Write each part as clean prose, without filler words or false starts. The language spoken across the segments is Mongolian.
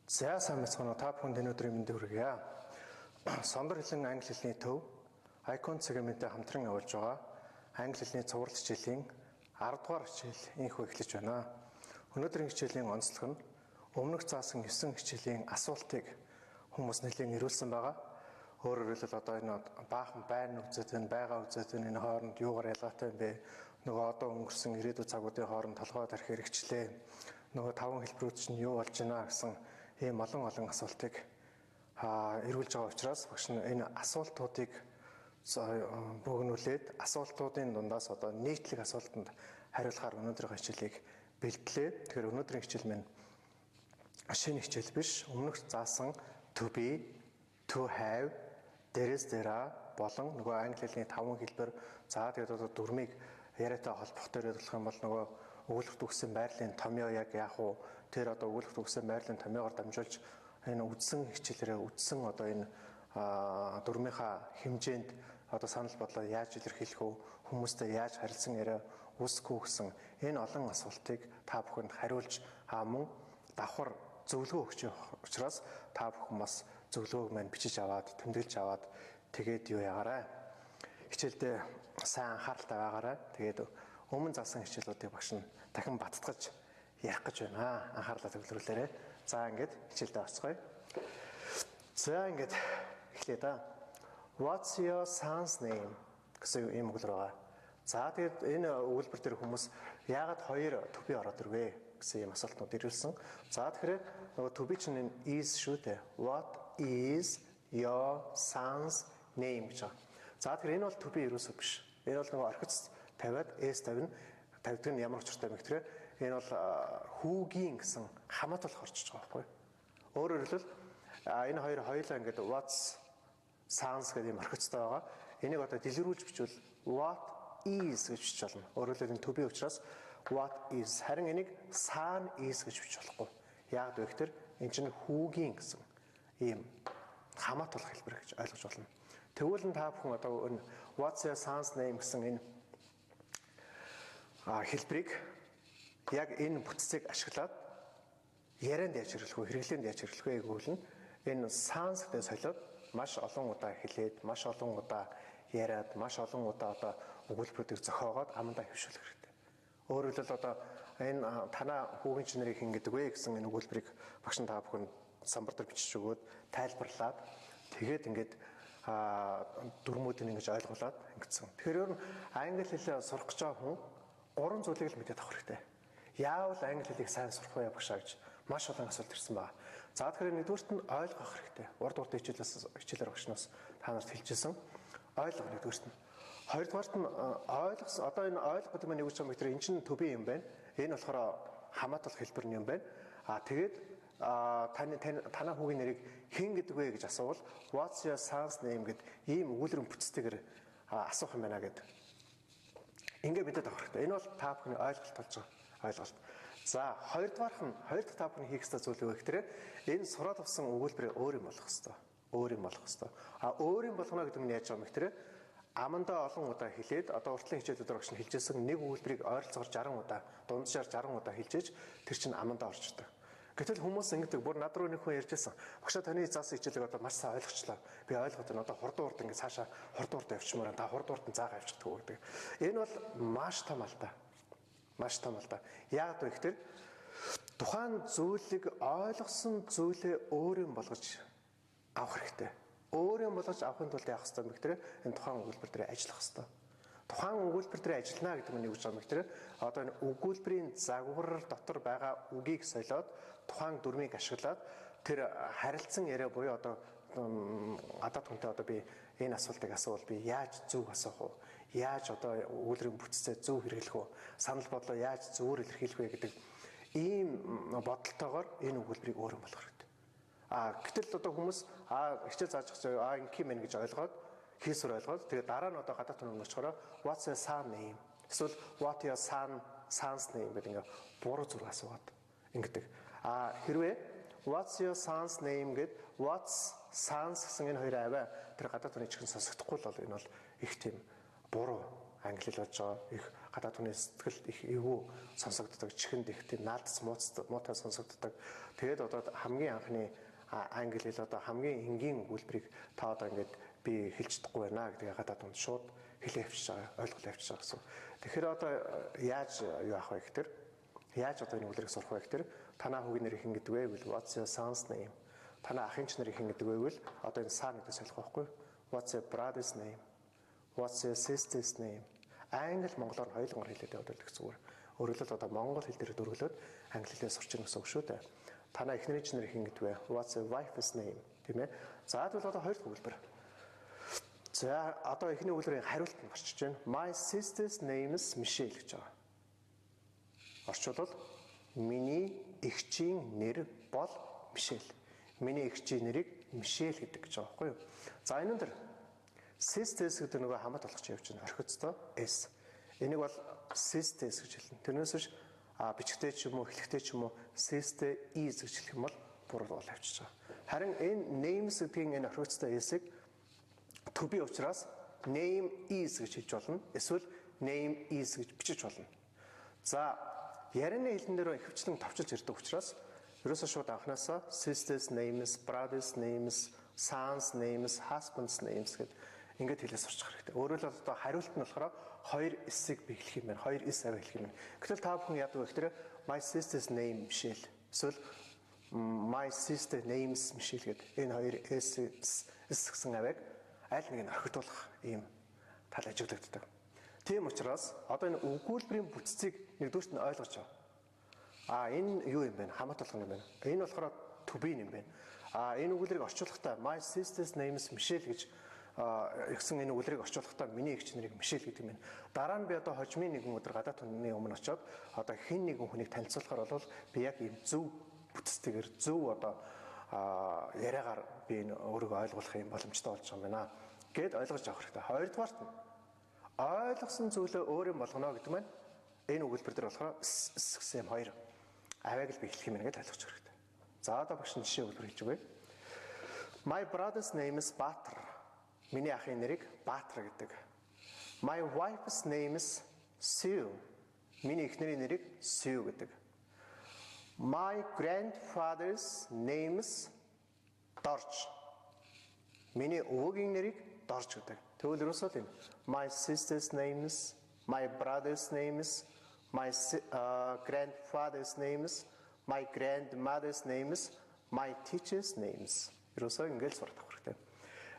За, сайн байцгаана уу? Та бүхэнд энэ өдрийн мэндийг хүргье. Сондор хэлэн англи хэлний төв Icon сегменттэй хамтран явуулж байгаа англи хэлний цуврал хичээлийн 10 дугаар хичээл инхүү эхлэж байна. Өнөөдрийн хичээлийн онцлог нь өмнөх заасан 9 хичээлийн асуултыг хүмүүс нэлээд ирүүлсэн байгаа. Өөрөөр хэлбэл, одоо энэ баахан байна үзээд байна, байгаа үзээд байна, энэ хооронд юугаар ялгаатай юм бэ? Нөгөө одоо өнгөрсөн, ирээдүйн цагуудын хооронд толгой тарих хэрэгчлээ. Нөгөө таван хэлбэрүүд чинь юу болж байна гэсэн ийм олон олон асуултыг эргүүлж байгаа учраас багш нь энэ асуултуудыг богинуулээд, асуултуудын дундаас одоо нийтлэг асуултанд хариулахаар өнөөдрийн хичээлийг бэлтлээ. Тэгэхээр өнөөдрийн хичээл маань шинэ хичээл биш. Өмнөх заасан to be, to have, there is, there are болон нөгөө англи хэлний таван хэлбэр, за, тэгээд одоо дүрмийг яриатай холбох дээр болох юм бол нөгөө өгүүлбэрт үгсийн байрлалын томьёо яг яах вэ? Тэр одоо өгүүлбэрт үгсийн байрлалын томьёогоор дамжуулж энэ үдсэн хичээлээрээ үдсэн одоо энэ дүрмийнхаа хэмжээнд одоо санал бодлоо яаж илэрхийлэх вэ? Хүмүүстэй яаж харилцан яриа үүсгэх үү гэсэн энэ олон асуултыг та бүхэнд хариулж, мөн давхар зөвлөгөө өгч явах учраас та бүхэн бас зөвлөгөөг маань бичиж аваад, тэмдэглэж аваад, тэгээд юу ягаарай. Хичээлдээ сайн анхааралтай байгаарай. Тэгээд өмнө заасан хичээлүүдийг багш нь дахин баттгаж ярих гэж байна. Анхаарлаа төвлөрүүлээрэй. За, ингээд хичээлдээ орцгоё. За, ингээд эхлэе да. "What's your son's name?" гэсэн ийм өгүүлбэр байгаа. За, тэгээд энэ өгүүлбэр дээр хүмүүс яагаад хоёр to be ороод ирвэ гэсэн ийм асуултнууд ирүүлсэн. За, тэгэхээр нөгөө to be чинь энэ is шүү дээ. "What is your son's name?" гэж байгаа. За, тэгэхээр энэ бол to be ерөөсөө биш. Энэ бол нөгөө орхиц тавиад s тавина. Тавьдаг нь ямар учиртай юм бэ гэхээр энэ бол хүүгийн гэсэн хамаатал орчиж байгаа байхгүй юу? Өөрөөр хэлбэл, энэ хоёр хоёулаа ингээд what's, son's гэдэг юм орхицтой байгаа. Энийг одоо дэлгэрүүлж бичвэл what is гэж бичиж болно. Өөрөөр хэлбэл, энэ to be учраас what is. Харин энийг son is гэж бичиж болохгүй. Яг вэ гэхээр энэ чинь хүүгийн гэсэн ийм хамаатал хэлбэр гэж ойлгож болно. Тэгвэл нь та бүхэн одоо энэ "What's your son's name?" гэсэн энэ хэлбэрийг яг энэ бүтцийг ашиглаад ярианд яаж хэрэглэх вэ, хэрэглээнд яаж хэрэглэх вэ гэвэл нь энэ son's гэдэг солиод маш олон удаа хэлээд, маш олон удаа яриад, маш олон удаа одоо өгүүлбэрүүдийг зохиогоод амандаа хэвшүүлэх хэрэгтэй. Өөрөөр хэлбэл, одоо энэ танаа хүүгийн чинь нэрийг хэн гэдэг вэ гэсэн энэ өгүүлбэрийг багш нь та бүхэн самбар дээр бичиж өгөөд, тайлбарлаад, тэгээд ингээд дүрмүүдийг ингэж ойлгуулад ингэсэн. Тэгэхээр ер нь англи хэлээ сурах гэж байгаа хүн гурван зүйлийг л мэдээд авах хэрэгтэй. Яавал англи хэлийг сайн сурах вэ, багшаа гэж маш олон асуулт ирсэн байна. За, тэгэхээр нэгдүгээрт нь ойлгох хэрэгтэй. Урд урд хичээлээр багшнаас та нарт хэлжсэн. Ойлгох нэгдүгээрт нь. Хоёрдугаарт нь ойлгосон, одоо энэ ойлгох гэдэг нь юу гэж байгаа юм бэ гэхээр энэ чинь to be юм байна. Энэ болохоор хамаатал хэлбэр нь юм байна. А тэгээд таны танаа хүүгийн нэрийг хэн гэдэг вэ гэж асуувал "What's your son's name?" гэд ийм өгүүлбэрийн бүтцтэйгээр асуух юм байна гэд. Ингээ мэдээд авах хэрэгтэй. Энэ бол та бүхний ойлголт болж байгаа ойлголт. За, хоёрдугаарх нь, хоёр дахь та бүхний хийх ёстой зүйл юу вэ гэхээр энэ сураад авсан өгүүлбэрээ өөр юм болгох ёстой. Өөр юм болгох ёстой. А өөр юм болгоно гэдэг нь яаж байгаа юм гэхээр амандаа олон удаа хэлээд, одоо уртлын хичээлүүд багш нь хэлжсэн, нэг өгүүлбэрийг ойролцоогоор 60 удаа, дунджаар 60 удаа хэлжээж тэр чинь амандаа орчдөг. Гэтэл хүмүүс ингэдэг, бүр над руу нэг хүн ярьжсэн. "Багшаа, таны заасан хичээлийг одоо маш сайн ойлгочлоо. Би ойлгоод байна. Одоо хурдан урд ингэ цаашаа хурдан урд явчмаар, та хурдан урд нь заагаа явчихдаг" гэдэг. Энэ бол маш том алдаа. Маш том алдаа. Яг вэ гэхээр тухайн зүйлийг, ойлгосон зүйлээ өөр юм болгож авах хэрэгтэй. Өөр юм болгож авахын тулд яах ёстой юм бэ гэхээр энэ тухайн өгүүлбэр дээр ажиллах ёстой. Тухайн өгүүлбэр дээр ажиллана гэдэг нь юу гэж байгаа юм бэ гэхээр одоо энэ өгүүлбэрийн загвар дотор байгаа үгийг солиод, тухайн дүрмийг ашиглаад тэр харилцан яриа буюу одоо гадаад хүнтэй одоо би энэ асуултыг асуувал би яаж зөв асуух вэ? Яаж одоо өгүүлбэрийн бүтцээ зөв хэрэглэх вэ? Санал бодлоо яаж зөвөр илэрхийлэх вэ гэдэг ийм бодолтойгоор энэ өгүүлбэрийг өөр юм болгох хэрэгтэй. А гэтэл одоо хүмүүс хичээл зааж байгаа ингэх юм байна гэж ойлгоод, хийсвэр ойлгоод, тэгээ дараа нь одоо гадаад хүн очихороо "What's your son name?" эсвэл "What your son's name?" гэдэг ингээ буруу зүрх асуугаад ингэдэг. А хэрвээ "What's your son's name?" гэд what's, son's гэсэн энэ хоёр аваа тэр гадаад хүний чихэн сонсогдохгүй л бол энэ бол их тийм буруу англи хэл болж байгаа. Их Гадаад хүний сэтгэлд их эвгүй сонсогддог, чихэнд их тийм наалдц муутай сонсогддог. Тэгээд одоо хамгийн анхны англи хэл одоо хамгийн энгийн өгүүлбэрийг та одоо ингээд би хэлж чадахгүй байна гэдгийг гадаад хүнд шууд хэлээ авчиж байгаа, ойлголт авчиж байгаа гэсэн. Тэгэхээр одоо яаж юу авах вэ гэхээр яаж одоо энэ өгүүлбэрийг сурах вэ гэхээр танаа хүүгийн нэр хэн гэдэг вэ гэвэл what's your son's name? Танаа ахын ч нэр хэн гэдэг вэ гэвэл одоо энэ son гэдэг солих байхгүй. What's your brother's name? What's your sister's name? Англи монголоор хоёулангаар хэлээд яваад байх зүгээр. Өөрөөр хэлбэл одоо монгол хэл дээр дөрвөлөөд англи хэлээ сурч ирнэ гэсэн үг шүү дээ. Танаа эхнэрийн ч нэр хэн гэдэг вэ? What's your wife's name? Тийм ээ. За тэгвэл одоо хоёр дахь өгүүлбэр. За одоо эхний өгүүлбэрийн хариулт нь орчиж байна. My sister's name is Michelle гэж байгаа. Орчуулбал миний эгчийн нэр бол Мишель. Миний эгчийн нэрийг Мишель гэдэг гэж байгаа байхгүй юу? За энэ дээр sisters гэдэг нөгөө хамаат болгож явж байна. Орхицтой S. Энийг бол sisters гэж хэлнэ. Тэрнээс биш бичгтээ ч юм уу, хэлэхдээ ч юм уу sister is гэж хэлэх юм бол буруу бол авчиж байгаа. Харин энэ names гэдгийн энэ орхицтой S-ийг to be учраас name is гэж хэлж болно. Эсвэл name is гэж бичиж болно. За ярианы хэлэн дээр ихэвчлэн товчилж ирдэг учраас ерөөсөө шууд анханасаа sisters names, brothers names, sons names, husbands names гэд ингээд хэлээ сурчих хэрэгтэй. Өөрөөр хэлбэл одоо хариулт нь болохоор хоёр S-ийг биелэх юм байна. Хоёр S аваа хэлэх юм байна. Гэтэл та бүхэн яадаг вэ гэхээр my sister's name Michelle. Эсвэл my sister names Michelle гэдэг энэ хоёр S S гэсэн авиаг аль нэг нь орхигдуулах ийм тал ажиглагддаг. Тийм учраас одоо энэ өгүүлбэрийн бүтцийг нэгдүгээрт нь ойлгож байгаа. А энэ юу юм бэ? Хамаат болгоно юм байна. Энэ болохоор to be юм байна. А энэ өгүүлбэрийг орчуулахдаа my sister's name is Michelle гэж ихсэн энэ өгүүлбэрийг орчуулахдаа миний эгч нарыг Мишель гэдэг юм байна. Дараа нь би одоо хожмын нэгэн өдөр гадаад хүний өмнө очиод одоо хэн нэгэн хүнийг танилцуулахаар бол би яг ийм зөв бүтцтэйгээр зөв одоо яриагаар би энэ өөрийгөө ойлгуулах юм боломжтой болж байгаа юм байна гэд ойлгож авах хэрэгтэй. Хоёрдугаарт нь ойлгосон зүйлээ өөр юм болгоно гэдэг маань энэ өгүүлбэр дээр болохоор S гэсэн юм хоёр авиаг л биелэх юм байна гэж ойлгож хэрэгтэй. За одоо багш нь жишээ өгүүлбэр хэлж өгье. My brother's name is Баатар. Миний ахын нэрийг Баатар гэдэг. My wife's name is Sue. Миний эхнэрийн нэрийг Sue гэдэг. My grandfather's name is Дорж. Миний өвөгийн нэрийг Дорж гэдэг. Тэгвэл ерөөсөө л энэ my sister's name is, my brother's name is, my grandfather's name is, my grandmother's name is, my teacher's names. Ерөөсөө ингээл сурах хэрэгтэй.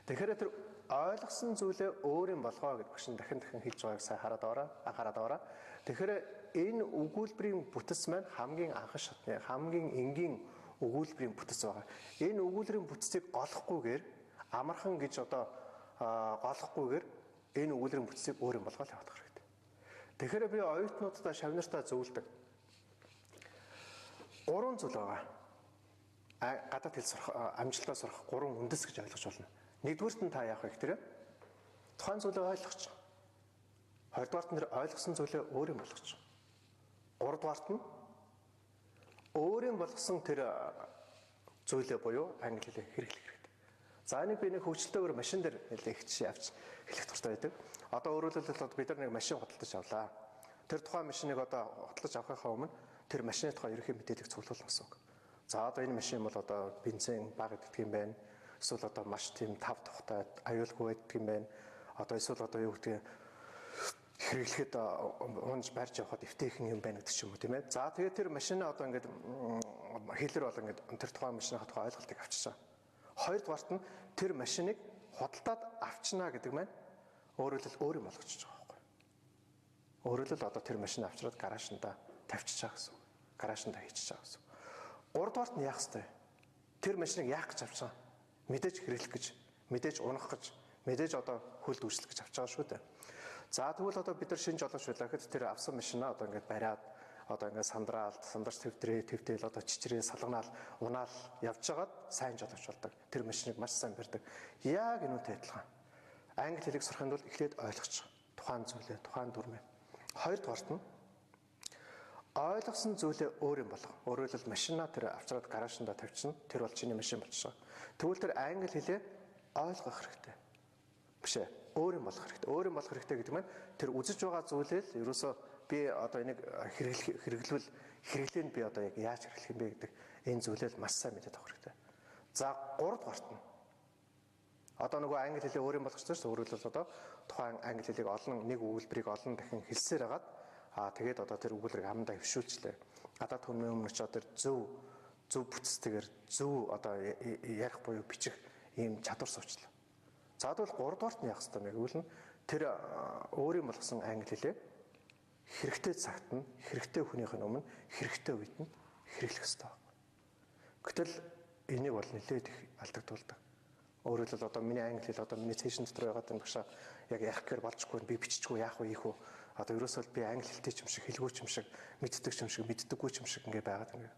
Тэгэхээр тэр ойлгосон зүйлээ өөр юм болгоо гэж багш нь дахин дахин хэлж байгааг сайн хараад аваарай, анхаарал аваарай. Тэгэхээр энэ өгүүлбэрийн бүтэц маань хамгийн анхан шатны, хамгийн энгийн өгүүлбэрийн бүтэц байгаа. Энэ өгүүлбэрийн бүтцийг голохгүйгээр амархан гэж одоо голохгүйгээр энэ өгүүлбэрийн бүтцийг өөр юм болгоод явах хэрэгтэй. Тэгэхээр би оюутнуудаа шавь нартаа зөвлөдөг. Гурван зүйл байгаа. Гадаад хэл сурах, амжилтаа сурах гурван үндэс гэж ойлгож байна. Нэгдүгээрт нь та яах вэ гэхээр тухайн зүйлээ ойлгочих. Хоёрдугаарт нь ойлгосон зүйлээ өөр юм болгочих. Гуравдугаарт нь өөрийн болгосон тэр зүйлээ буюу англи хэлээ хэрэглэх хэрэгтэй. За энийг би нэг хөгжилтэйгээр машин дээр нэлээд их жишээ авч хэлэх дуртай байдаг. Одоо өөрөөр хэлбэл бид нар нэг машин худалдаж авлаа. Тэр тухайн машиныг одоо худалдаж авахынхаа өмнө тэр машины тухай ерөнхий мэдээллийг цуглуулна гэсэн үг. За одоо энэ машин бол одоо бензин бага иддэг юм байна. Эсвэл одоо маш тийм тав тухтай аюулгүй байдаг юм байна. Одоо эсвэл одоо юу гэдгийг хэрэглэхэд унж барьж явахад эвтэйхэн юм байна гэдэг ч юм уу, тийм ээ. За тэгээд тэр машина одоо ингээд хэлэр бол ингээд тэр тухайн машиныхаа тухай ойлголтыг авчиж байгаа. Хоёрдугаарт нь тэр машиныг худалдаад авчнаа гэдэг маань өөрөөр хэлбэл өөр юм болгочихж байгаа байхгүй. Өөрөөр хэлбэл одоо тэр машин авчраад гаражнда тавьчихж байгаа гэсэн үг. Гаражнда хийчихэж байгаа гэсэн үг. Гуравдугаарт нь яах ёстой? Тэр машиныг яах гэж авч байгаа? Мэдээж хэрэглэх гэж, мэдээж унах гэж, мэдээж одоо хөлд үйлчлэх гэж авч байгаа шүү дээ. За тэгвэл одоо бид нар шинэ жолооч байлаа гэхэд тэр авсан машинаа одоо ингээд бариад одоо ингээд сандраал, сандарч твдрээ, твдээл одоо чичрээ, салганаал, унаал явж байгаад сайн жолооч болдог. Тэр машиныг маш сайн барьдаг. Яг энүүтэй адилхан. Англи хэлийг сурахын тулд эхлээд ойлгочих. Тухайн зүйлээ, тухайн дүрмээ. Хоёрдугаарт нь ойлгосон зүйлээ өөр юм болгох. Өөрөөр хэлбэл машинаа тэр авчраад гаражнда тавьчихна. Тэр бол чиний машин болчихсон. Тэгвэл тэр англи хэлээ ойлгох хэрэгтэй. Биш ээ. Өөр юм болох хэрэгтэй. Өөр юм болох хэрэгтэй гэдэг нь тэр үзэж байгаа зүйлээ л ерөөсөө би одоо энийг хэрэглэвэл хэрэглээнд би одоо яг яаж хэрэглэх юм бэ гэдэг энэ зүйлээ маш сайн мэдээд авах хэрэгтэй. За 3 дугаарт нь одоо нөгөө англи хэлээ өөр юм болгочихсон шүү дээ. Өөрөөр хэлбэл одоо тухайн англи хэлийг олон нэг өгүүлбэрийг олон дахин хэлсээр хагаад тэгээд одоо тэр өгүүлбэрийг амдаа хөвшүүлчлээ. Гадаад хүмүүний өмнө ч одоо зөв бүтцтэйгээр зөв одоо ярих буюу бичих ийм чадвар суучлаа. За тэгвэл 3 дугаарт нь яах ёстой юм бэ гэвэл тэр өөрийн болгосон англи хэлээ хэрэгтэй цагт нь, хэрэгтэй хүнийх нь өмнө, хэрэгтэй үед нь хэрэглэх ёстой. Гэтэл энийг бол нэлээд их алдагдуулдаг. Өөрөөр хэлбэл одоо миний англи хэл одоо миний цэшин дотор байгаа юм багшаа яг ярих гэхээр болчихгүй, би биччихгүй, яах вэ, ийх үү. Одоо ерөөсөө би англи хэлтэй ч юм шиг, хэлгүй ч юм шиг, мэддэг ч юм шиг, мэддэггүй ч юм шиг ингэ байгаад байна.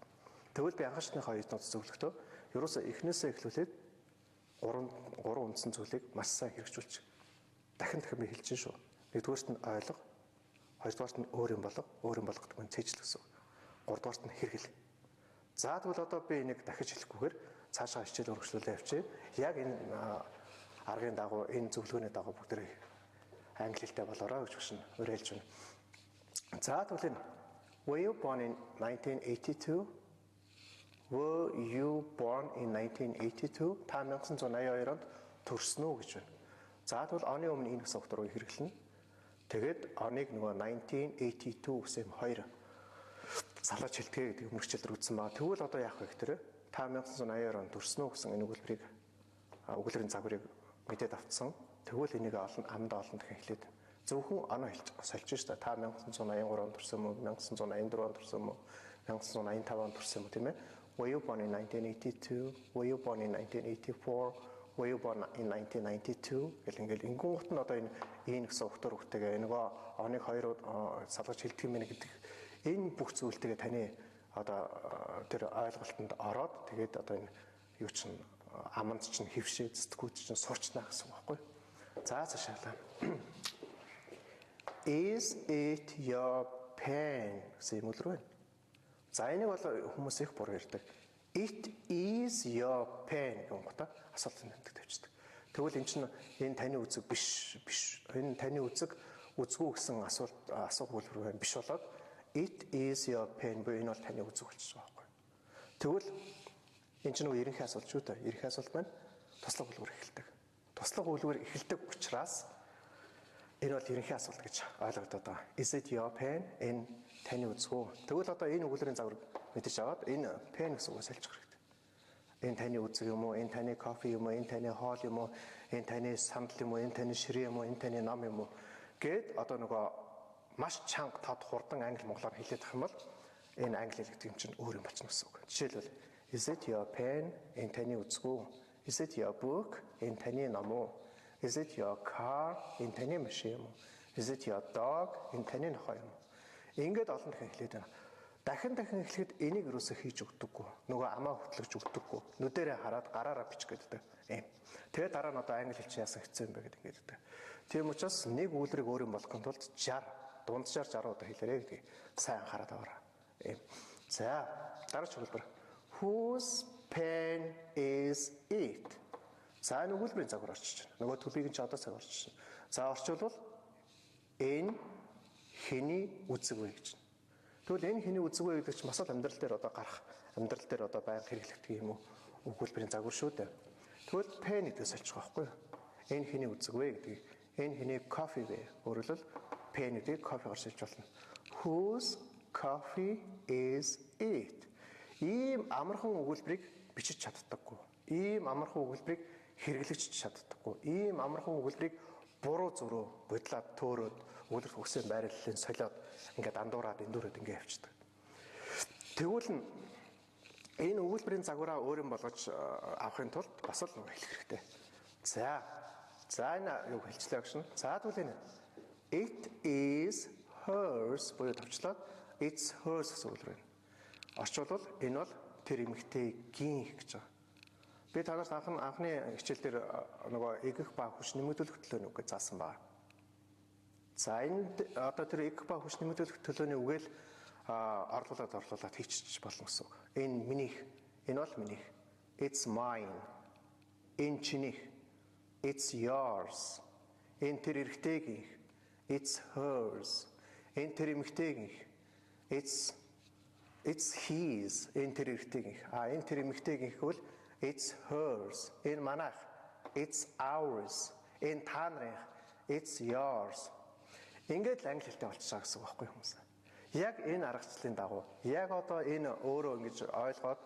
Тэгвэл би анхан шатныхаа оюутнууд зөвлөхдөө ерөөсөө эхнээсээ эхлүүлээд гурван үндсэн зүйлийг маш сайн хэрэгжүүлчих. Дахин дахин би хэлж шүү. Нэгдүгээрт нь ойлго, хоёрдугаарт нь өөр юм болго, өөр юм болго гэдэг нь цээжл гэсэн. Гуравдугаарт нь хэрэгэл. За тэгвэл одоо би энийг дахиж хэлэхгүйгээр цаашаа хичээл үргэлжлүүлээ явчих. Яг энэ аргын дагуу, энэ зөвлөгөөний дагуу бүгдээрээ англи хэлтэй болоорой гэж багш нь уриалж байна. За тэгвэл энэ Were you born in 1982? Were you born in 1982? Та 1982 онд төрсөн үү гэж байна. За тэгвэл оны өмнө энэ гэсэн утгаар хэрэглэнэ. Тэгээд оныг нөгөө 1982 гэсэн юм хоёр салгаж хэлдэгэ гэдэг өмнөх хичээл үзсэн байгаа. Тэгвэл одоо яах вэ гэхээр та 1982 онд төрсөн үү гэсэн энэ өгүүлбэрийг өгүүлбэрийн загварыг мэдээд автсан. Тэгвэл энийг олон амдаа олон дахин хэлээд зөвхөн оноо хэлж сольж шүү дээ. Та 1983 онд төрсөн үү, 1984 онд төрсөн үү, 1985 онд төрсөн үү, тийм ээ? Were you born in 1982? Were you born in 1984? Were you born in 1992? Гэл ингээл ингүүн гут нь одоо энэ гэсэн угтар үгтэйгээ нөгөө оныг хоёр салгаж хэлдэг юм байна гэдэг энэ бүх зүйлтэйгээ таны одоо тэр ойлголтонд ороод тэгээд одоо энэ юу чинь аманд чинь хөвшээ зүтгүүд чинь сурчнаа гэсэн үг байхгүй. За цаашаалаа. Is it your pen гэсэн юм үлрүү байна. За энийг бол хүмүүс их буруу ярьдаг. It is your pen гэх юм гоо асуулт нэмдэг тавьчихдаг. Тэгвэл эн чинь энэ таны үзэг биш биш. Энэ таны үзэг үзгүй гэсэн асуулт асуух үйлдвэр байна биш болоод it is your pen буюу энэ бол таны үзэг болчихсон байхгүй. Тэгвэл энэ чинь нөгөө ерөнхий асуулт шүү дээ. Ерөнхий асуулт маань туслах үлгэр эхэлдэг. Туслах үлгэр эхэлдэг учраас энэ бол ерөнхий асуулт гэж ойлгогдоод байгаа. Is it your pen? Энэ таны үзэг үү? Тэгвэл одоо энэ өгүүлбэрийн загвар мэдэж аваад энэ pen гэсэн үгээс сольчих хэрэгтэй. Энэ таны үзэг юм уу? Энэ таны кофе юм уу? Энэ таны хоол юм уу? Энэ таны сандал юм уу? Энэ таны ширээ юм уу? Энэ таны ном юм уу? Гэд одоо нөгөө маш чанга тод хурдан англи монголоор хэлээд ах юм бол энэ англи хэл гэдэг юм чинь өөр юм болчихно гэсэн үг. Жишээлбэл is it your pen? Энэ таны үзэг үү? Is it your book? Энэ таны ном уу? Is it your car? Энэ таны машин юм уу? Is it your dog? Энэ таны нохой юм уу? Ингээд олон дахин хэлээд байна. Дахин дахин эхлэхэд энийг юусоо хийж өгдөггүй. Нөгөө амаа хөтлөж өгдөггүй. Нүдэрээ хараад гараараа бичих гэдэг. Ийм. Тэгээд дараа нь одоо англи хэл чинь яасан хэцүү юм бэ гэдэг ингээд гэдэг. Тийм учраас нэг үйлрийг өөр юм болгохын тулд 60 дунджаар 60 удаа хэлээрэй гэдгийг сайн анхаарал аваарай. Ийм. За, дараач өгүүлбэр. Whose pen is it? За энэ өгүүлбэрийн загвар орчиж байна. Нөгөө to be-г нь ч одоо цаг орчиж байна. За орчуулвал энэ хэний үзэг вэ гэж. Тэгвэл энэ хэний үзэг вэ гэдэг чинь бас л амьдрал дээр одоо гарах, амьдрал дээр одоо байнга хэрэглэгдэх юм уу өгүүлбэрийн загвар шүү дээ. Тэгвэл pen гэдгийг сольчих байхгүй юу? Энэ хэний үзэг вэ гэдгийг, энэ хэний кофе вэ? Өөрөөр хэлбэл pen гэдгийг кофегаар шилж болно. Whose coffee is it? Ийм амархан өгүүлбэрийг бичиж чаддаггүй. Ийм амархан өгүүлбэрийг хэрэглэж чаддаггүй. Ийм амархан өгүүлбэрийг буруу зөрөө бодлоод төөрөөд өгүүлбэр үгсийн байрлалыг солиод ингээд андуураад эндүүрээд ингээд явчихдаг. Тэгвэл нь энэ өгүүлбэрийн загвараа өөр юм болгож авахын тулд бас л нөгөө хэлэх хэрэгтэй. За. За энэ юу хэлчлээ гэж. За тэгвэл энэ it is hers буюу товчлоод it's hers гэсэн үг байна. Орчуулвал энэ бол тэр эмэгтэйгийнх гэж байгаа. Би та нарт анхны хичээл дээр нөгөө эгэх ба хүч нэмэгдүүлэх төлөөний үг гэж заасан байна. За энд одоо тэр эгэх ба хүч нэмэгдүүлэх төлөөний үгээл орлуулад хийчих болно гэсэн үг. Энэ минийх, энэ бол минийх. It's mine. Энэ чинийх. It's yours. Энэ тэр эрэгтэйгийнх. It's hers. Энэ тэр эмэгтэйгийнх. It's his. Энэ тэр эрэгтэйгийнх. А энэ тэр эмэгтэйгийнх бол it's hers. Энэ манайх. It's ours. Энэ та нарынх. It's yours. Ингээд л англи хэлтэй болчихж байгаа гэсэн үг байхгүй хүмүүс. Яг энэ аргачлалын дагуу яг одоо энэ өөрөө ингэж ойлгоод,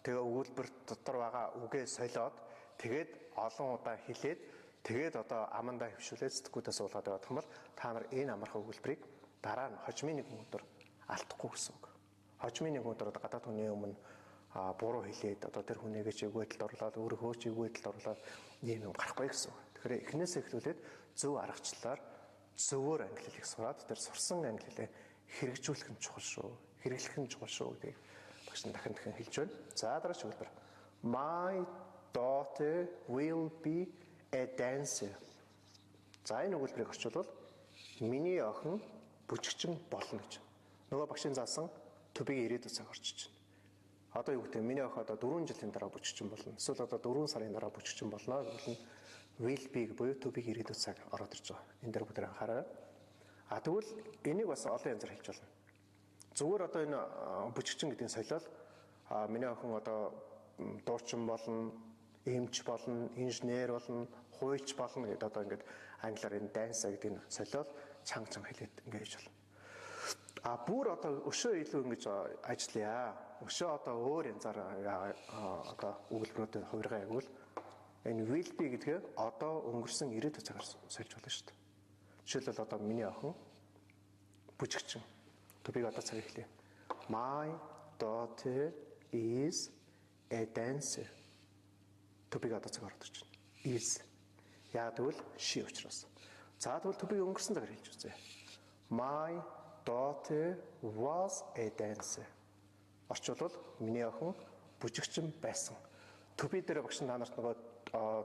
тэгээ өгүүлбэр дотор байгаа үгээ солиод, тэгээд олон удаа хэлээд, тэгээд одоо амандаа хэвшүүлээд, сэтгүүтээ суулгаад явах юм бол та нар энэ амархан өгүүлбэрийг дараа нь хожмын нэгэн өдөр алдахгүй гэсэн үг. Хожмын нэгэн өдөр одоо гадаад хүний өмнө буруу хэлээд, одоо тэр хүнийгээ ч эвгүй байдалд орлоод, өөрийнхөө ч эвгүй байдалд орлоод ийм юм гарахгүй гэсэн үг. Тэгэхээр эхнээсээ эхлүүлээд зөв аргачлалаар зөвөөр англи хэлийг сураад, тэр сурсан англи хэлээ хэрэгжүүлэх нь чухал шүү. Хэрэглэх нь чухал шүү гэдгийг багш нь дахин дахин хэлж байна. За, дараагийн өгүүлбэр. My daughter will be a dancer. За, энэ өгүүлбэрийг орчуулбал миний охин бүжигчин болно гэж. Нөгөө багшийн заасан to be ирээдүйн цаг орчиж байна. Одоо юу гэдэг, миний охин одоо 4 жилийн дараа бүжигчин болно. Эсвэл одоо 4 сарын дараа бүжигчин болно гэвэл will be буюу to be ирээдүйн цаг ороод ирж байгаа. Энэ дээр бүгд анхаараа. А тэгвэл энийг бас олон янзаар хэлж болно. Зүгээр одоо энэ бүжигчин гэдгийг солиод миний охин одоо дуучин болно, эмч болно, инженер болно, хуульч болно гэдээ одоо ингээд англиар энэ dancer гэдгийг солиод чанга чанга хэлээд ингээд хийж болно. А бүр одоо өшөө илүү ингэж ажиллая. Өшөө одоо өөр янзаар одоо өгүүлбэрүүдэд хувиргаа гэвэл энэ will be гэдгээ одоо өнгөрсөн ирээдүйн цагаар сольж болно шүү дээ. Жишээлбэл, одоо миний охин бүжигчин. To be одоо цаг эхлэе. My daughter is a dancer. To be одоо цаг ороод ирж байна. Is. Яг тэгвэл she учраас. За, тэгвэл to be өнгөрсөн цагаар хэлж үзье. My daughter was a dancer. Орчуулбал миний охин бүжигчин байсан. To be дээр багш та нарт нөгөө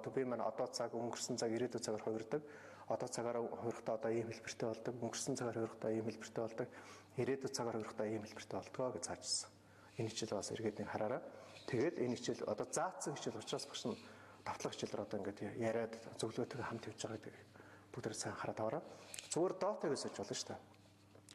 to be маань одоо цаг, өнгөрсөн цаг, ирээдүйн цагаар хувирдаг. Одоо цагаар хувирахдаа одоо ийм хэлбэртэй болдог, өнгөрсөн цагаар хувирахдаа ийм хэлбэртэй болдог, ирээдүйн цагаар хувирахдаа ийм хэлбэртэй болдгоо гэж заажсэн. Энэ хичээл бас эргээд нэг хараарай. Тэгээд энэ хичээл одоо заасан хичээл учраас багш нь давтлага хичээлээр одоо ингээд яриад зөвлөгөөтэйгээ хамт явж байгаа гэдэг бүгд сайн хараад аваарай. Зүгээр daughter гэж сольж болно шүү дээ.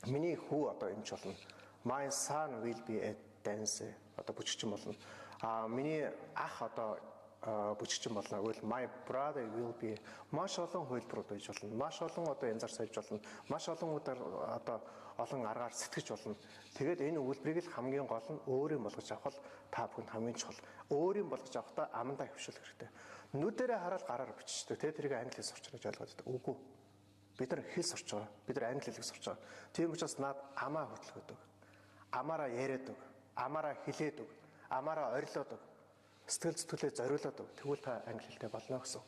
Миний хүү одоо эмч болно. My son will be a dancer. Одоо бүжигчин болно. А миний ах одоо бүжигчин болно гэвэл my brother will be, маш олон хувилбарууд байж болно. Маш олон одоо янзаар сольж болно. Маш олон удаар одоо олон аргаар сэтгэж болно. Тэгээд энэ өгүүлбэрийг л хамгийн гол нь өөрийн болгож авах л та бүхэнд хамгийн чухал. Өөрийн болгож авахдаа амандаа хэвшүүлэх хэрэгтэй. Нүдэрээ хараад гараар биччихдэг. Тэ, тэрийг англи хэл сурч байгаа гэж ойлгоод байдаг. Үгүй. Бид нар хэл сурч байгаа. Бид нар англи хэлийг сурч байгаа. Тийм учраас наад амаа хөдөлгөөдөг. Амаараа яриад өг. Амаараа хэлээд өг. Амаараа орилоод өг. Сэтгэл зүтгэлээ зориулаад өг. Тэгвэл та англи хэлтэй болно гэсэн.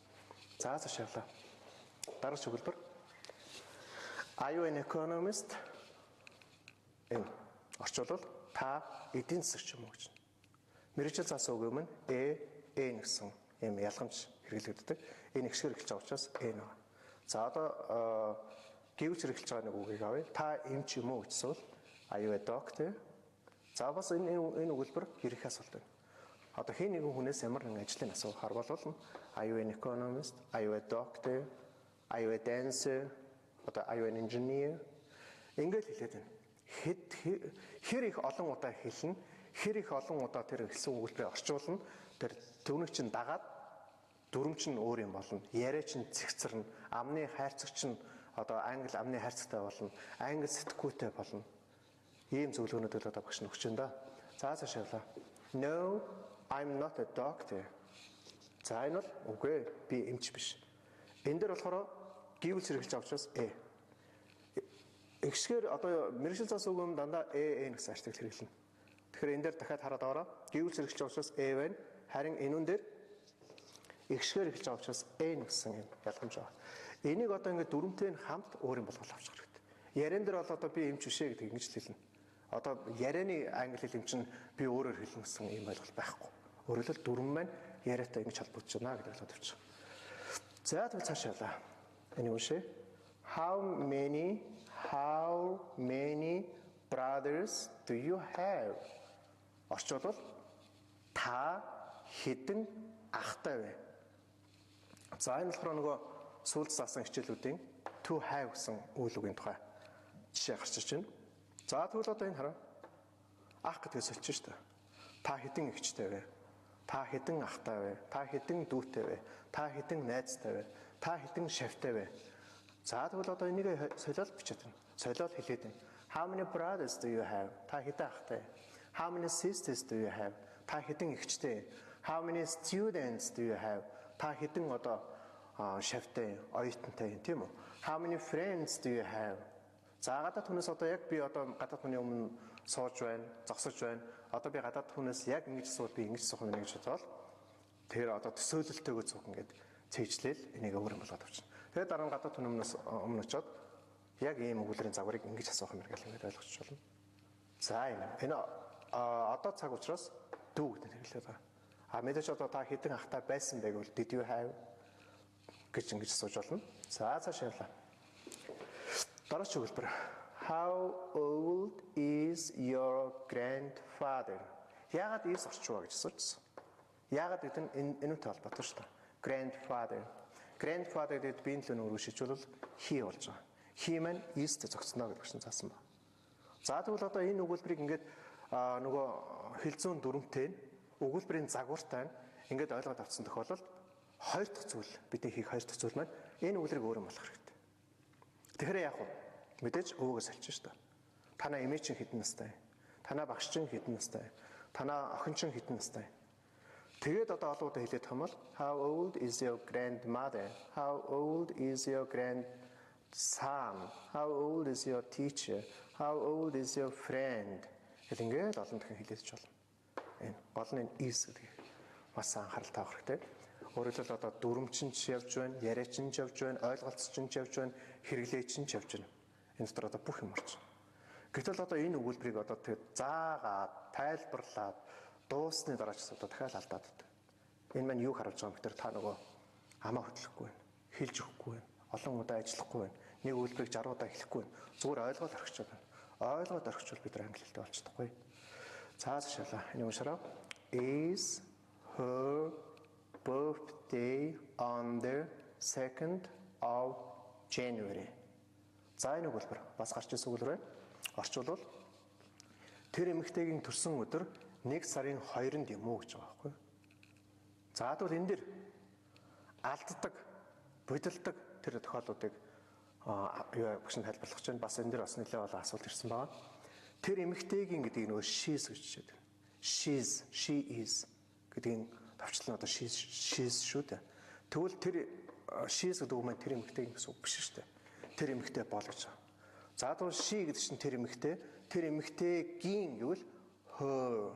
За, цааш явлаа. Дараагийн өгүүлбэр. Are you an economist? Энэ орчуулбал та эдийн засагч юм уу гэж. Мэргэжил заасан үг юм нь a, an гэсэн ийм ялгамж хэрэглэгддэг. Энэ эгшгээр эхэлж байгаа учраас an байна. За, одоо гэвч хэрэглэж байгаа нэг үгийг авъя. Та эмч юм уу гэсэн бол are you a doctor? За, бас энэ өгүүлбэр ерөнхий асуулт байна. Одоо хэн нэгэн хүнээс ямар нэгэн ажлын асуухаар бол are you an economist? Are you a doctor? Are you a dancer? Одоо are you an engineer? Ингээд хэлээд байна. Хэд хэр их олон удаа хэлнэ, хэр их олон удаа тэр хэлсэн өгүүлбэрээ орчуулна. Тэр түүнийг чинь дагаад дүрэм чинь өөр юм болно. Яриа чинь цэгцэрнэ. Амны хайрцаг чинь одоо англи амны хайрцагтай болно. Англи сэтгүүтэй болно. Ийм зөвлөгөөнүүд одоо багш нь өгч байна да. За, цааш явлаа. No, I'm not a doctor. За, энэ бол үгүй, би эмч биш. Энэ дээр болохоор гэвэл хэрэглэж байгаа учраас a. Эгшгээр одоо мэргэжил заасан үг юм дандаа a, an гэсэн артикл хэрэглэнэ. Тэгэхээр энэ дээр дахиад хараад аваарай. Гэвэл хэрэглэж байгаа учраас a байна. Харин энүүн дээр эгшгээр эхэлж байгаа учраас an гэсэн юм ялгамж байгаа. Энийг одоо ингээд дүрмтэй нь хамт өөр юм болгол авчих хэрэгтэй. Яриан дээр бол одоо би эмч бишээ гэдэг ингэж л хэлнэ. Одоо ярианы англи хэл юм чинь би өөрөөр хэлнэ гэсэн ийм ойлголт байхгүй. Өөрөөр хэлбэл, дүрэм маань яриатай ингэж холбогдож байна гэдэг ойлгоод авчих. За, тэгвэл цааш явлаа. Энийг уншъя. How many brothers do you have? Орчуулбал та хэдэн ахтай вэ? За, энэ болохоор нөгөө сүүлд заасан хичээлүүдийн to have гэсэн үйл үгийн тухай. Жишээ гарч ирж байна. За тэгвэл одоо энэ хараа. Ах гэдгийг сольж штэ. Та хэдэн эгчтэй вэ? Та хэдэн ахтай вэ? Та хэдэн дүүтэй вэ? Та хэдэн найзтай вэ? Та хэдэн шавтай вэ? За тэгвэл одоо энийг солиод бичээд байна. Солиод хэлээд байна. How many brothers do you have? Та хэдэн ахтай? How many sisters do you have? Та хэдэн эгчтэй? How many students do you have? Та хэдэн одоо шавтай, оюутантай, тийм үү? How many friends do you have? За гадаад хүнээс одоо яг би одоо гадаад хүний өмнө сууж байна, зогсож байна. Одоо би гадаад хүнээс яг ингэж асуувал би ингэж асуух юм гэж бодвол тэр одоо төсөөлөлтөйгөө цуг ингээд цээжлээл энийг өөр юм болгоод авчихна. Тэгээд дараа нь гадаад хүн өмнө очиод яг ийм өгүүлбэрийн загварыг ингэж асуух юм байна гэж ингээд ойлгочих болно. За энэ одоо цаг учраас do гэдэг хэрэглээд байгаа. А мэдээж одоо та хэдэн ахтай байсан бэ гэвэл did you have гэж ингэж асууж болно. За цааш явлаа. Дараагийн өгүүлбэр. How old is your grandfather? Яагаад is орчваа гэж асуужсан. Яагаад гэдэг нь энэ үнэтэй холбоотой шүү дээ. Grandfather. Grandfather гэдэг биеийн төлөө нөрөө шижүүлвэл he болж байгаа. He маань is-тэй зогцсноо гэдэг чинь заасан ба. За тэгвэл одоо энэ өгүүлбэрийг ингээд нөгөө хэл зүйн дүрмтэй нь өгүүлбэрийн загвартай нь ингээд ойлгоод авсан тохиолдолд хоёр дахь зүйл, бидний хийх хоёр дахь зүйл маань энэ өгүүлбэрийг өөр юм болох хэрэгтэй. Тэгэхээр яах вэ? Мэдээж өвөөгөө сольж шүү дээ. Танаа эмээ чинь хэдэн настай? Танаа багш чинь хэдэн настай? Танаа охин чинь хэдэн настай? Тэгээд одоо олон удаа хэлээд юм бол how old is your grandmother? How old is your grandson? How old is your teacher? How old is your friend? Гэл ингээд олон дахин хэлээд ч болно. Энэ гол нь is гэдэг бас анхаарал тавих хэрэгтэй. Өөрөөр хэлбэл одоо дүрм чинь ч явж байна, яриа чинь ч явж байна, ойлголц чинь ч явж байна, хэрэглээ чинь ч явж байна. Энэ дотор одоо бүх юм орж байна. Гэтэл одоо энэ өгүүлбэрийг одоо тэгээд заагаад, тайлбарлаад дуусны дараа ч одоо дахиад алдаад байдаг. Энэ маань юу харуулж байгаа юм бэ? Та нөгөө амаа хөдлөхгүй байна, хэлж өгөхгүй байна, олон удаа ажиллахгүй байна, нэг өгүүлбэрийг 60 удаа хэлэхгүй байна. Зүгээр ойлгоод орхичиход байна. Ойлгоод орхичвол бид нар англи хэлтэй болж чадахгүй. За цаашаалаа. Энэ уншаарай. Is her birthday on the 2nd of January? За энэ өгүүлбэр бас гарч ирсэн өгүүлбэр байна. Орчуулвал тэр эмэгтэйгийн төрсөн өдөр 1 сарын 2-нд юм уу гэж байгаа байхгүй юу? За тэгвэл энэ дэр алддаг, будилдаг тэр тохиолдлуудыг юу багш нь тайлбарлах гэж байна. Бас энэ дэр бас нэлээд олон асуулт ирсэн байгаа. Тэр эмэгтэйгийн гэдгийг нөгөө she's гэж жишээд байна. She's, she is гэдгийг товчлол нь одоо she's, she's шүү дээ. Тэгвэл тэр she's гэдэг үг маань тэр эмэгтэйгийн гэсэн үг биш шүү дээ. Тэр эмэгтэй бол гэж байгаа. За тэгвэл she гэдэг чинь тэр эмэгтэй, тэр эмэгтэйгийн гэвэл her.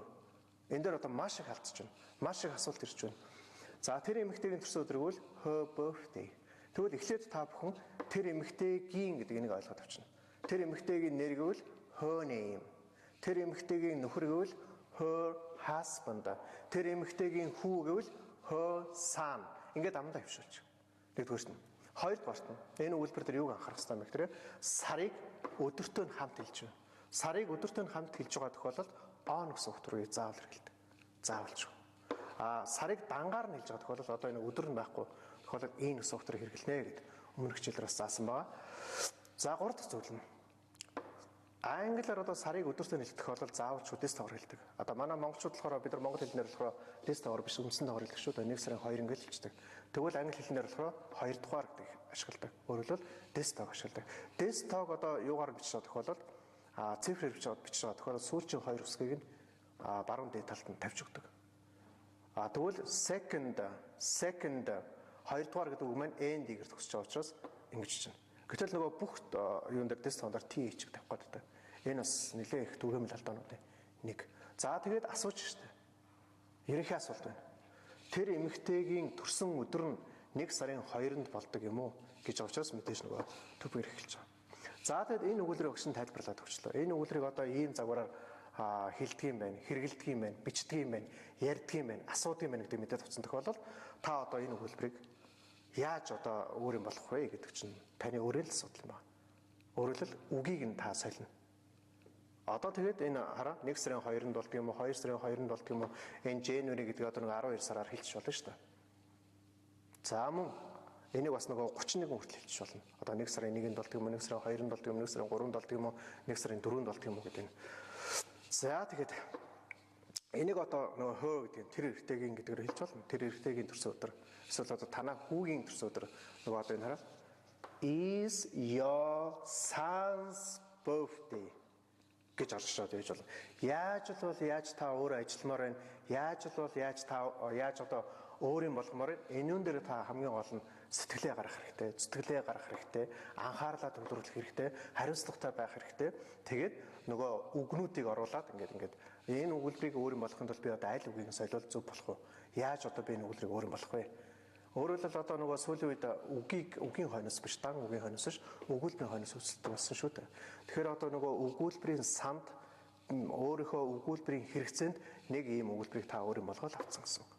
Энэ дээр одоо маш их алдчих байна. Маш их асуулт ирж байна. За тэр эмэгтэйгийн төрсөн өдөр гэвэл her birthday. Тэгвэл эхлээд та бүхэн тэр эмэгтэйгийн гэдэг энийг ойлгоод авчна. Тэр эмэгтэйгийн нэр гэвэл her name. Тэр эмэгтэйгийн нөхөр гэвэл her husband. Тэр эмэгтэйгийн хүү гэвэл her son. Ингээд амдаа хөвшүүлж. Нэгдүгээрт нь. Хоёрдугаарт нь энэ өгүүлбэр дээр юуг анхаарах хэрэгтэй юм бэ гэхээр сарыг өдөртөө нь хамт хэлж байна. Сарыг өдөртөө нь хамт хэлж байгаа тохиолдолд on гэсэн утгыг заавал хэрэглэдэг. Заавалч. А сарыг дангаар нь хэлж байгаа тохиолдолд одоо энэ өдөр нь байхгүй тохиолдолд in гэсэн утгаар хэрэглэнэ гэд өмнөх хичээлээр бас заасан байгаа. За гурав дахь зүйл нь англиар одоо сарыг өдөртөө хэлэх тохиолдолд заавал this тоогоор хэлдэг. Одоо манай монголчууд болохоор бид нар монгол хэлнээр болохоор this тоогоор биш, үндсэн тоогоор хэлдэг шүү дээ. 1 сарын 2 ингээл хэлчихдэг. Тэгвэл англи хэлнээр болохоор 2 дугаар гэдэг ашигладаг. Өөрөөр хэлбэл this тоог ашигладаг. This тоог одоо юугаар бичиж байгаа тохиолдолд цифрээр бичиж байгаа тохиолдолд сүүлчийн хоёр үсгийг нь баруун дээд талд нь тавьж өгдөг. А тэгвэл second, second, хоёрдугаар гэдэг үг маань n-д-гээр төгсөж байгаа учраас ингэж чинь. Гэтэл нөгөө бүх юун дээр this тоон дээр th тавих гэдэг. Энэ бас нэлээ их түгээмэл алдаануудын нэг. За тэгээд асууж штэ. Ерөнхий асуулт байна. Тэр эмэгтэйгийн төрсөн өдөр нь 1 сарын 2-нд болдог юм уу гэж байгаа учраас мэдээж нөгөө to be-гээр эхэлж байгаа. За тэгэд энэ өгүүлбэрийг өгсөн тайлбарлаад өгчлөө. Энэ өгүүлбэрийг одоо ийм загвараар хэлдэг юм байна, хэрэгэлдэг юм байна, бичдэг юм байна, ярьдаг юм байна, асуудаг юм байна гэдэг мэдээд авсан тохиолдолд та одоо энэ өгүүлбэрийг яаж одоо өөр юм болох вэ гэдэг чинь таны өөрийн л асуудал юм байна. Өөрөөр хэлбэл үгийг нь та солино. Одоо тэгээд энэ хараа 1 сарын 2-нд болдог юм уу, 2 сарын 2-нд болдог юм уу? Энэ January гэдэг одоо нэг 12 сараар хэлчих болно шүү дээ. За мөн Энийг бас нөгөө 31 хүртэл хэлчих болно. Одоо 1 сарын 1-нд болдог юм уу, 1 сарын 2-нд болдог юм уу, 1 сарын 3-нд болдог юм уу, 1 сарын 4-нд болдог юм уу гэдэг нь. За тэгээд энийг одоо нөгөө хөө гэдэг нь тэр эрэгтэйгийн гэдгээр хэлж болно. Тэр эрэгтэйгийн төрсөн өдөр. Эсвэл одоо танаа хүүгийн төрсөн өдөр нөгөө одоо энэ хараа is your son's birthday гэж орж ирээд байж болно. Яаж л бол яаж та өөрөө ажилламаар байна? Яаж л бол яаж та яаж одоо өөрийн болгомоор байна? Энүүн дээр та хамгийн гол нь сэтгэлээ гаргах хэрэгтэй, зүтгэлээ гаргах хэрэгтэй, анхаарлаа төвлөрүүлэх хэрэгтэй, хариуцлагатай байх хэрэгтэй. Тэгээд нөгөө үгнүүдийг оруулаад ингээд энэ өгүүлбэрийг өөрийн болохын тулд би одоо аль үгийг солиул зөв болох вэ? Яаж одоо би энэ өгүүлбэрийг өөрийн болох вэ? Өөрөөр хэлбэл одоо нөгөө сүүлийн үед үгийг үгийн хойноос биш, дан үгийн хойноос биш, өгүүлбэрийн хойноос үүсэлдэг болсон шүү дээ. Тэгэхээр одоо нөгөө өгүүлбэрийн санд өөрийнхөө өгүүлбэрийн хэрэгцээнд нэг ийм өгүүлбэрийг та өөрийн болгоод авцсан гэсэн үг.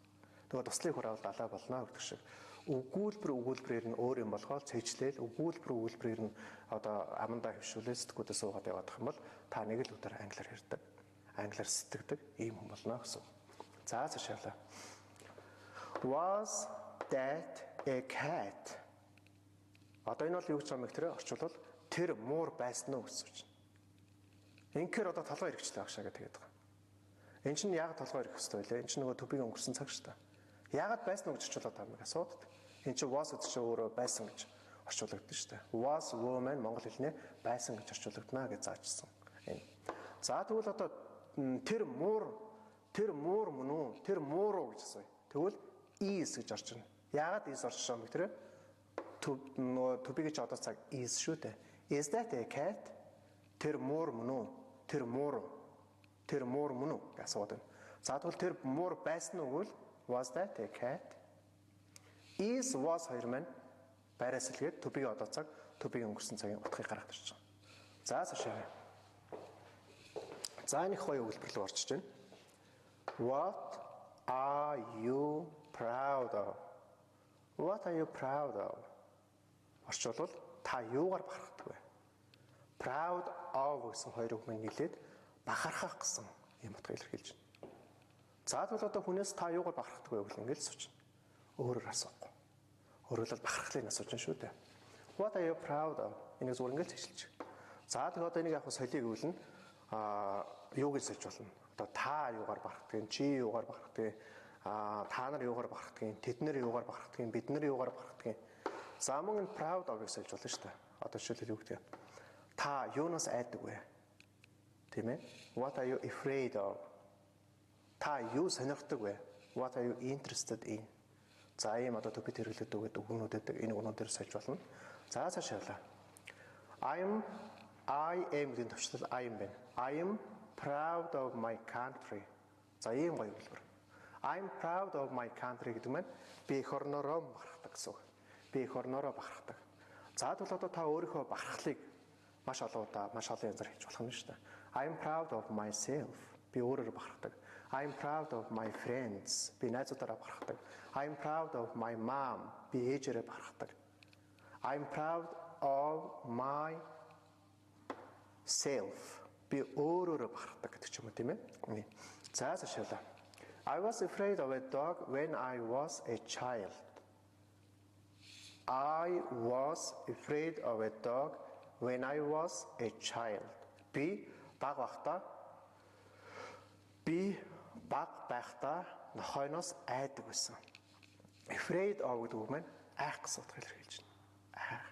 Тэгээ туслыг хураавал далаа болно гэдэг шиг. Өгүүлбэр өгүүлбэрээр нь өөр юм болгоод цэжлээл, өгүүлбэр өгүүлбэрээр нь одоо амандаа хөвшүүлээ сэтгүүдээ суугаад явах юм бол та нэг л өдөр англиар ярьдаг, англиар сэтгэдэг ийм хүн болно гэсэн. За цааш явлаа. Was that a cat? Одоо энэ бол юу гэж байгаа юм бэ гэхээр орчуулвал тэр муур байсан уу гэсэн үг чинь. Инхээр одоо толгой эргэжлээ агшаа гэдэг тэгээд байгаа. Энд чинь яг толгой эргэх хэрэгтэй байлээ. Энд чинь нөгөө төбийг өнгөрсөн цаг шүү дээ. Яагаад байсан уу гэж орчуулаад байгаа юм асуудаг. Энд чинь was гэдэг чинь өөрөө байсан гэж орчуулагдана шүү дээ. Was woman монгол хэлнээ байсан гэж орчуулагдана гэж заажсан. Энэ. За тэгвэл одоо тэр муур мөн үү? Тэр муур уу гэж асууя. Тэгвэл is гэж орчно. Яагаад is орчихсон юм бэ тэр? Нөгөө to be гэж одоо цаг is шүү дээ. Is that a cat? Тэр муур мөн үү? Тэр муур уу? Тэр муур мөн үү гэж асууад байна. За тэгвэл тэр муур байсан уу гэвэл was that a cat? Is was хоёр маань байраа сэлгээд to be одоо цаг to be өнгөрсөн цагийн утгыг гаргаад ирж байгаа. За цаашаа. За энэ их гоё өгүүлбэр рүү орчиж байна. What are you proud of? What are you proud of? Орчуулвал та юугаар бахархдаг вэ? Proud of гэсэн хоёр үг маань нийлээд бахархах гэсэн юм утгыг илэрхийлж байна. За тэгвэл одоо хүнээс та юугаар бахархдаг вэ гэвэл ингээл сууч. Өөрөөр асуухгүй. Өөрөөр л бахархлыг асууж шүү дээ. What are you proud of? Энийг зүгээр ингээл цэцэлж. За тэгвэл одоо энийг яг солиё гэвэл нь юуг сольж болно? Одоо та юугаар бахархдаг, чи юугаар бахархдаг, та нар юугаар бахархдаг, тэд нар юугаар бахархдаг, бид нар юугаар бахархдаг. За мөн энэ proud of-ыг сольж болно шүү дээ. Одоо жишээлбэл юу гэдэг вэ? Та юунаас айдаг вэ? Тийм ээ? What are you afraid of? Та юу сонирхдаг вэ? What are you interested in? За ийм одоо to be хэрэглэдэг гэдэг үгнүүд байдаг. Энэ үгнүүдээр сольж болно. За цааш явлаа. I am гэдэг товчлол I am байна. I am proud of my country. За ийм гоё өгүүлбэр. I'm proud of my country гэдэг маань би эх орноороо бахархдаг гэсэн үг. Би эх орноороо бахархдаг. За тэгвэл одоо та өөрийнхөө бахархлыг маш олон удаа маш олон янзаар хийж болох юм шүү дээ. I'm proud of myself. Би өөрөөрөө бахархдаг. I'm proud of my friends. Би найзуудаараа бахархдаг. I'm proud of my mom. Би ээжээрээ бахархдаг. I'm proud of my self. Би өөрөөрөө бахархдаг гэдэг ч юм уу тийм ээ. За цаашаалаа. I was afraid of a dog when I was a child. I was afraid of a dog when I was a child. Би баг байхдаа нохойноос айдаг байсан. Afraid of гэдэг үг маань айх гэсэн утгаар илэрхийлж байна. Айх.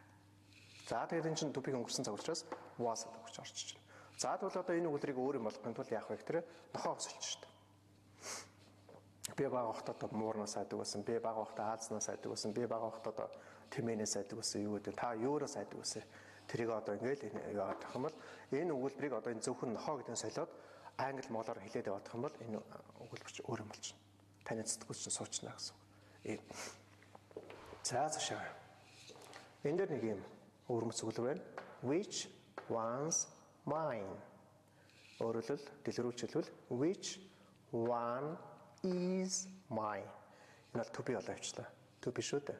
За тэгээд энэ чинь to be өнгөрсөн цаг учраас was гэдэг үг орчиж байна. За тэгвэл одоо энэ өгүүлбэрийг өөр юм болгохын тулд яах вэ гэхээр нохоо сольж шүү дээ. Би бага байхдаа одоо муурнаас айдаг байсан, би бага байхдаа Азнаас айдаг байсан, би бага байхдаа одоо тэмээнээс айдаг байсан юу гэдэг. Та юураас айдаг байсан? Тэрийг одоо ингээл яваад байх юм бол энэ өгүүлбэрийг одоо энэ зөвхөн нохоо гэдэг нь солиод англи монголоор хэлээд явах юм бол энэ өгүүлбэр чинь өөр юм болчихно. Таны зүтгэл чинь суучна гэсэн үг. За цаашаа. Энэ дээр нэг юм өвөрмөц өгүүлбэр байна. Which one's mine? Өөрөөр хэлбэл дэлгэрүүлж хэлбэл which one is mine? Энэ бол to be болоо явчлаа. To be шүү дээ.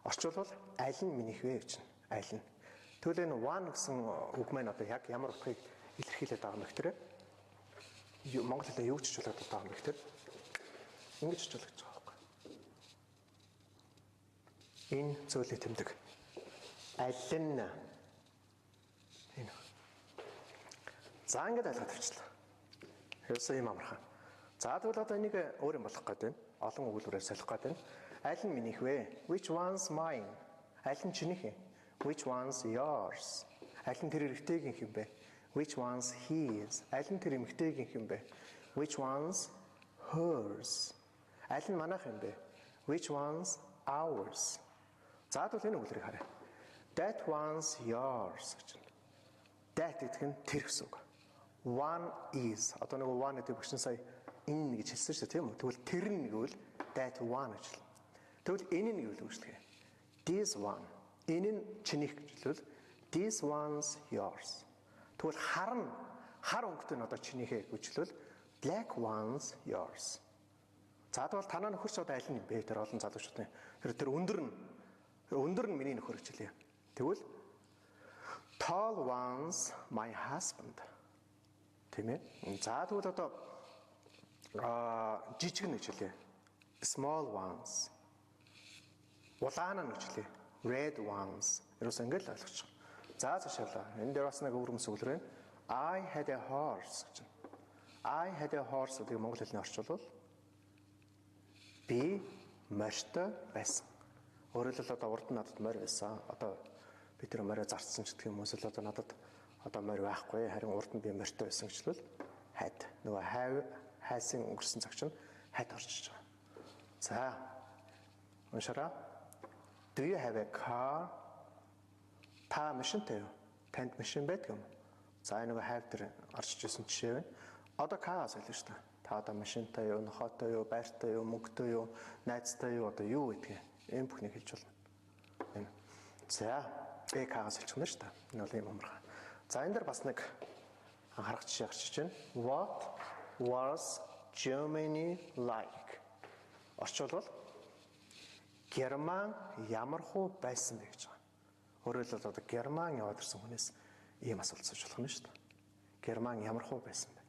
Орчуулвал аль нь минийх вэ гэж. Аль нь. Тэгвэл энэ one гэсэн үг маань одоо яг ямар утгыг илэрхийлээд байгаа юм бэ гэхээр монгол хэлээр юу гэж орчуулдаг байгаа юм бэ гэхээр ингэж орчуулж байгаа байхгүй. Энэ зүйлийг тэмдэг. Аль нь энэ. За ингээд ойлгоод авчлаа. Ерөөсөө ийм амархан. За тэгвэл одоо энийг өөр юм болох гээд байна. Олон өгүүлбэрээр солих гээд байна. Аль нь минийх вэ? Which one's mine? Аль нь чинийх юм? Which one's yours? Аль нь тэр эрэгтэйгийнх юм бэ? Which one's his? Аль нь тэр эмэгтэйгийнх юм бэ? Which one's hers? Аль нь манайх юм бэ? Which one's ours? За тэгвэл энэ өгүүлбэрийг харъя. That one's yours гэж байна. That гэдэг нь тэр гэсэн үг. One is. Одоо нөгөө one гэдэг багш нь сая энэ гэж хэлсэн шүү дээ, тийм үү? Тэгвэл тэр нь гэвэл that one гэж хэлнэ. Тэгвэл энэ нь гэвэл үүсгэх. This one. Энэ нь чинийх гэж хэлвэл this one's yours. Тэгвэл хар нь хар өнгөтэй нь одоо чинийхээ гэж хэлвэл black one's yours. За тэгвэл танаа нөхөр ч одоо аль нь юм бэ? Тэр олон залуучуудын тэр өндөр нь миний нөхөр гэж хэлье. Тэгвэл tall one's my husband. Тийм ээ? За тэгвэл одоо жижиг нь гэж хэлье. Small ones. Улаан нь гэж хэлье. Red ones. Ерөөсөө ингэж л ойлгочих. За цаашаалаа. Энэ дээр бас нэг өвөрмөс өгүүлбэр байна. I had a horse гэж. I had a horse гэдэг монгол хэлний орчуулвал би морьтой байсан. Өөрөөр хэлбэл одоо урд нь надад морь байсан. Одоо би тэр морио зарцсан ч гэх юм уу эсвэл одоо надад одоо морь байхгүй. Харин урд нь би морьтой байсан гэж хэлбэл had. Нөгөө have has-ын өнгөрсөн цаг чинь had орчиж байгаа. За. Уншаарай. Do you have a car? Та машинтай юу? Танд машин байдаг юм уу? За энэ нөгөө have дээр орчиж ирсэн жишээ байна. Одоо car солио шүү дээ. Та одоо машинтай юу, нохойтой юу, байртай юу, мөнгөтэй юу, найзтай юу одоо юу гэдгийг энэ бүхнийг хэлж болно. Энэ. За, a car-аас соличих нь шүү дээ. Энэ бол ийм амархан. За энэ дээр бас нэг анхаарах жишээ гарч иж байна. What was Germany like? Орчуулвал Герман ямархуу байсан бэ гэж байгаа. Өөрөөр хэлбэл одоо Герман яваад ирсэн хүнээс ийм асуулт асууж болох нь шүү дээ. Герман ямархуу байсан бэ?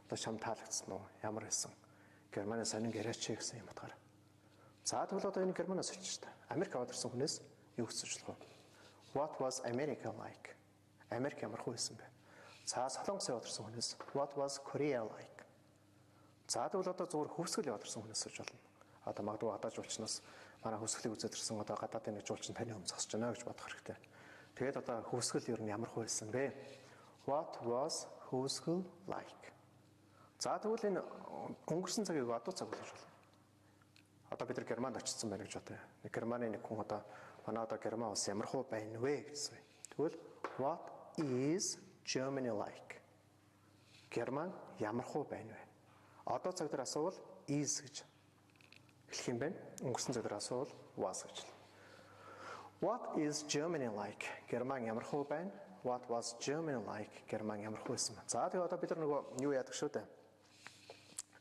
Одоо чам таалагдсан уу? Ямар байсан? Германы сонин яриач гэсэн юм утгаар. За тэгвэл одоо энэ Германаас солиж шүү дээ. Америк яваад ирсэн хүнээс юу гэж асууж болох вэ? What was America like? Америк ямархуу байсан бэ? За Солонгос яваад ирсэн хүнээс what was Korea like? За тэгвэл одоо зүгээр хөвсгөл яваад ирсэн хүнээс асууж болно. Одоо магадгүй гадаад жуулчнаас манай хөвсгөлийг үзээд ирсэн одоо гадаадын нэг жуулчин таны өмнө зогсож байна гэж бодох хэрэгтэй. Тэгээд одоо хөвсгөл ер нь ямархуу байсан бэ? What was Хөвсгөл like? За тэгвэл энэ өнгөрсөн цагийг одоо цаг болгож болно. Одоо бид нар Германд очсон байна гэж бодъё. Нэг Германы нэг хүн одоо манай одоо Герман улс ямархуу байна вэ гэсэн. Тэгвэл what is Germany like? Герман ямархуу байна вэ? Одоо цаг дээр асуувал is гэж хэлэх юм байна. Өнгөрсөн цаг дээр асуувал was гэж хэлнэ. What is Germany like? Герман ямархуу байна? What was Germany like? Герман ямархуу байсан бэ? За тэгээ одоо бид нар нөгөө юу яадаг шүү дээ.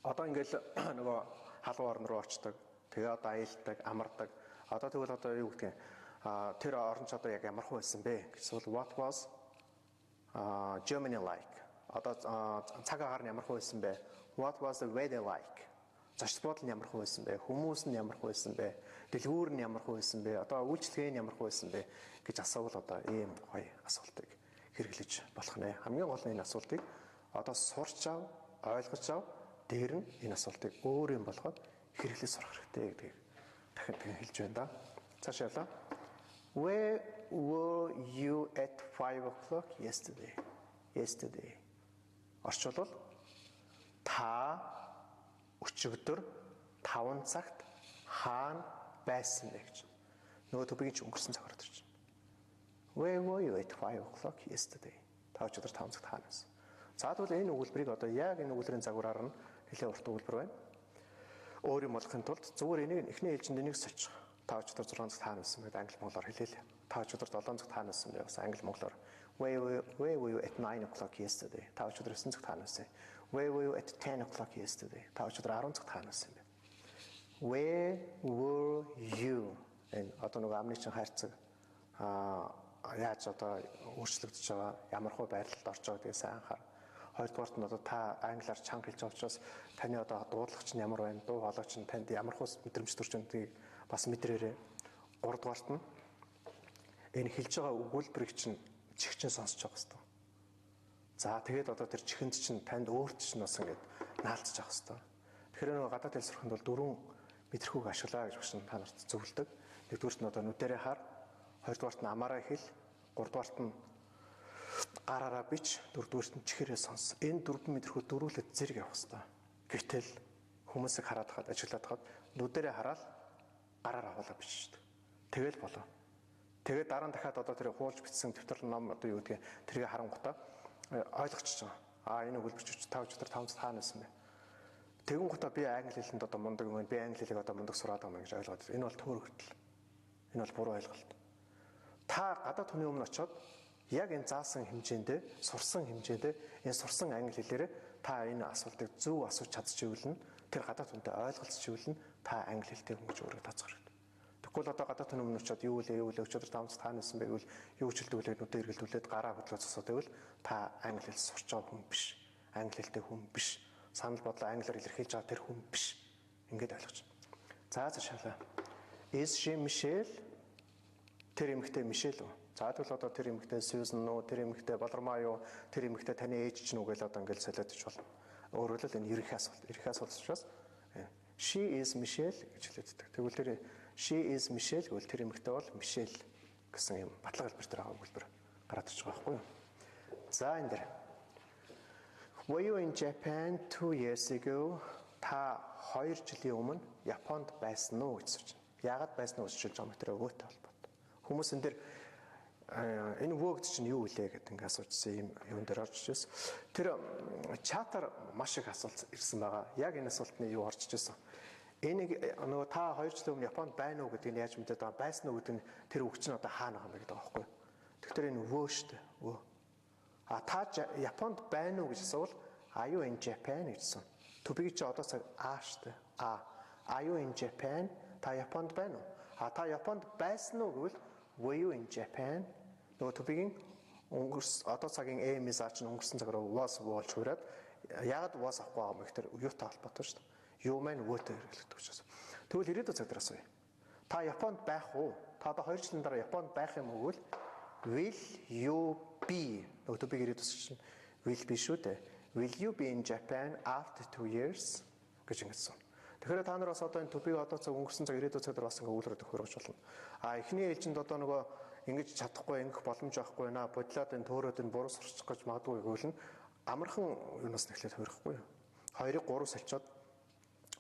Одоо ингээл нөгөө халуун орн руу очдог. Тэгээ одоо аялдаг, амардаг. Одоо тэгвэл одоо юу гэдгийг тэр орн ч одоо яг ямархуу байсан бэ гэсэн бол what was Germany like? Одоо цаг агаар нь ямархуу байсан бэ? What was the weather like? Зочид буудал нь ямархуу байсан бэ? Хүмүүс нь ямархуу байсан бэ? Дэлгүүр нь ямархуу байсан бэ? Одоо үйлчилгээ нь ямархуу байсан бэ гэж асуувал одоо ийм гоё асуултыг хэрэглэж болох нэ. Хамгийн гол нь энэ асуултыг одоо сурч ав, ойлгож ав, дээр нь энэ асуултыг өөр юм болгоод хэрэглэж сурах хэрэгтэй гэдгийг дахин дахин хэлж байна да. Цааш явлаа. Where were you at 5 o'clock yesterday? Yesterday. Орчуулвал та өчигдөр 5 цагт хаана байсан бэ гэж. Нөгөө to be-гийн ч өнгөрсөн цаг ороод ирж байна. Where were you at 5 o'clock yesterday? Та өчигдөр 5 цагт хаана байсан? За тэгвэл энэ өгүүлбэрийг одоо яг энэ өгүүлбэрийн загвараар нь нэлээд урт өгүүлбэр байна. Өөр юм болохын тулд зүгээр энийг эхний ээлжинд энийг сольчих. Та өчигдөр 6 цагт хаана байсан бэ? Англи монголоор хэлээл. Та өчигдөр 7 цагт хаана байсан бэ? Бас англи монголоор. Where were you at 9 o'clock yesterday? Та өчигдөр 9 цагт хаана байсан? Where were you at 10 o'clock yesterday? Та өчигдөр 10 цагт хаана байсан бэ? Where were you? Энэ одоо нөгөө амны чинь хайрцаг яаж одоо өөрчлөгдөж байгаа, ямар хуу байрлалд орж байгаа гэдгийг сайн анхаар. Хоёрдугаарт нь одоо та англиар чанга хэлж байгаа учраас таны одоо дуудлага чинь ямар байна, дуу хоолой чинь танд ямар хуу мэдрэмж төрж байгаа гэдгийг бас мэдрээрэй. Гуравдугаарт нь энэ хэлж байгаа өгүүлбэрийг чинь чихчин сонсож байгаа хэвээр. За тэгээд одоо тэр чихэнд чинь танд өөрт чинь бас ингээд наалдж авах хэвээр. Тэгэхээр нөгөө гадаад хэл сурахын тулд дөрвөн мэдрэхүйг ашиглаа гэж багш нь та нарт зөвлөдөг. Нэгдүгüрт нь одоо нүдэрээ хар, хоёрдугаарт нь амаараа хэл, гуравдугаарт нь гараараа бич, дөрөвдүгüрт нь чихэрээ сонс. Энэ дөрвөн мэдрэхүй дөрвөлөд зэрэг явах хэвээр. Гэтэл хүмүүсийг хараад хаад ажиглаад хаад нүдэрээ хараад гараараа хуулаа бичдэг. Тэгэл болоо. Тэгээд дараа нь дахиад одоо тэр хуулж бичсэн дэвтэр ном одоо юу гэдгийг тэрийг харангуйтаа ойлгочихж байгаа. Аа, энэ өгүүлбэр чи 5 өчигдөр 5 хаана байсан бэ? Тэгэн гутаа би англи хэлэнд одоо мундаг юм байна. Би англи хэлийг одоо мундаг сураад байгаа юм гэж ойлгоод. Энэ бол төөрөгдөл. Энэ бол буруу ойлголт. Та гадаад хүний өмнө очиод яг энэ заасан хэмжээндээ, сурсан хэмжээндээ, энэ сурсан англи хэлээрээ та энэ асуултыг зөв асууж чадчихвэл нь, тэр гадаад хүнтэй ойлголцчихвэл нь та англи хэлтэй хүн гэж өөрийгөө тооцох хэрэгтэй. Тэгвэл одоо гадаад хүний өмнө очиод юу лээ, юу лээ, өчигдөр 5 хаана байсан бэ гэвэл юу ч хэлдэг үлээ, нүдээ эргэлдүүлээд гараа хөдлөө зогсоод байвал та англи хэл сурч байгаа хүн биш. Англи хэлтэй хүн биш. Санал бодлоо англиар илэрхийлж байгаа тэр хүн биш. Ингээд ойлгож байна. За, цаашаалаа. Is she Michelle? Тэр эмэгтэй Мишель үү? За, тэгвэл одоо тэр эмэгтэй Susan уу, тэр эмэгтэй Болормаа юу, тэр эмэгтэй таны ээж чинь үү гэж одоо ингээд солиод ич болно. Өөрөөр хэлбэл энэ ерөнхий асуулт. Ерөнхий асуулт учраас she is Michelle гэж хэлээд. Тэгвэл тэр she is Michelle гэвэл тэр эмэгтэй бол Мишель гэсэн юм баталгаа хэлбэр дээр байгаа өгүүлбэр гараад ирж байгаа байхгүй юу? За, энэ дээр Were you in Japan 2 years ago? Та 2 жилийн өмнө Японд байсан уу гэж асууж байна. Яагаад байсан уу гэж асууж байгаа юм бэ? Тэр were-тэй холбоотой. Хүмүүс энэ дээр энэ were гэдэг чинь юу вэ гэдэг ингээ асуужсан юм юун дээр орж ирсэн. Тэр чатаар маш их асуулт ирсэн байгаа. Яг энэ асуултны юу орж ирсэн. Энийг нөгөө та 2 жилийн өмнө Японд байна уу гэдгийг яаж мэдээд байгаа, байсан уу гэдэг нь тэр үг чинь одоо хаана байгаа юм бэ гэдэг байгаа байхгүй юу. Тэгэхээр энэ were шүү дээ. Were. А та Японд байна уу гэж асуувал "Are you in Japan?" гэсэн. To be чи одоо цаг а шүү дээ. А. Are you in Japan? Та Японд байна уу? А та Японд байсан уу гэвэл were you in Japan? Нөгөө to be-гийн өнгөрс одоо цагийн am, is, are чинь өнгөрсөн цаг руу was болж хувираад, яагаад was авахгүй байгаа юм бэ гэхээр you-тай холбоотой шүү дээ. You маань were-тэй хэрэглэгдэх учраас. Тэгвэл ирээдүйн цаг дээр асууя. Та Японд байх уу? Та одоо 2 жилийн дараа Японд байх юм уу гэвэл will you be, нөгөө to be ирээдүйн чинь will be шүү дээ. Will you be in Japan after 2 years гэж ингэсэн. Тэгэхээр та нар бас одоо энэ to be одоо цаг, өнгөрсөн цаг, ирээдүйн цаг дээр бас ингээ өгүүлбэр тохируулж болно. А эхний ээлжинд одоо нөгөө ингэж чадахгүй, ингэх боломж байхгүй наа, бодлоод энэ төөрөөд энэ буруу сурчих гэж магадгүй гэвэл нь амархан юунаас нэхлээд хувирахгүй юу? Хоёрыг гурав соличоод,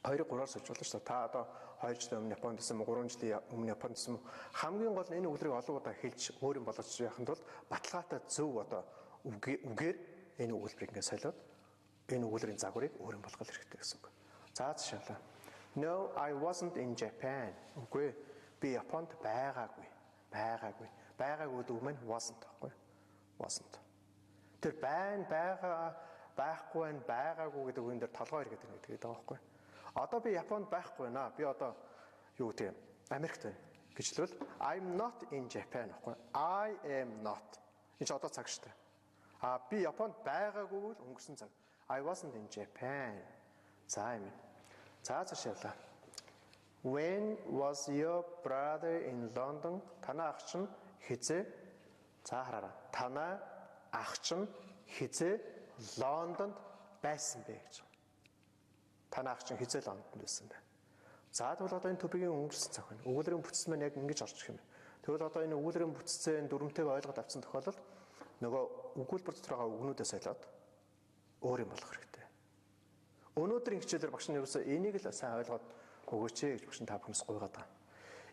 хоёрыг гураар сольж болно шүү дээ. Та одоо 2 жилийн өмнө Японд байсан уу, 3 жилийн өмнө Японд байсан уу? Хамгийн гол нь энэ өгүүлбэрийг олон удаа хэлж өөр юм болгож яхахын тулд баталгаатай зөв одоо үгээр энэ өгүүлбэрийг ингээд солиод энэ өгүүлбэрийн загварыг өөр юм болгох хэрэгтэй гэсэн үг. За, цаашаалаа. No, I wasn't in Japan. Үгүй, би Японд байгаагүй. Байгаагүй. Байгаагүй гэдэг үг маань wasn't байхгүй. Wasn't. Тэр байна, байгаа, байхгүй байна, байгаагүй гэдэг үгэн дээр толгой эргээд ирнэ гэдэг байгаа байхгүй. Одоо би Японд байхгүй наа. Би одоо юу гэдэг юм? Америкт байна гэж хэлвэл I'm not in Japan байхгүй. I am not. Энэ ч одоо цаг шүү дээ. А би Японд байгаагүй бол өнгөрсөн цаг. I wasn't in Japan. За, юм. За, цааш явлаа. When was your brother in London? Танай ах чинь хэзээ, за, хараараа. Танай ах чинь хэзээ Лондонд байсан бэ гэж. Танай ах чинь хэзээ Лондонд байсан бэ? За, тэгвэл одоо энэ to be-гийн өнгөрсөн цаг байна. Өгүүлбэрийн бүтц маань яг ингэж орчих юм. Тэгвэл одоо энэ өгүүлбэрийн бүтцээ дүрмтэйг ойлгоод авсан тохиолдолд нөгөө өгүүлбэр дотор байгаа үгнүүдээ солиод өөр юм болох хэрэгтэй. Өнөөдрийн хичээлээр багш нь ерөөсөө энийг л сайн ойлгоод өгөөч ээ гэж багш нь та бүхнээс гуйгаад байгаа.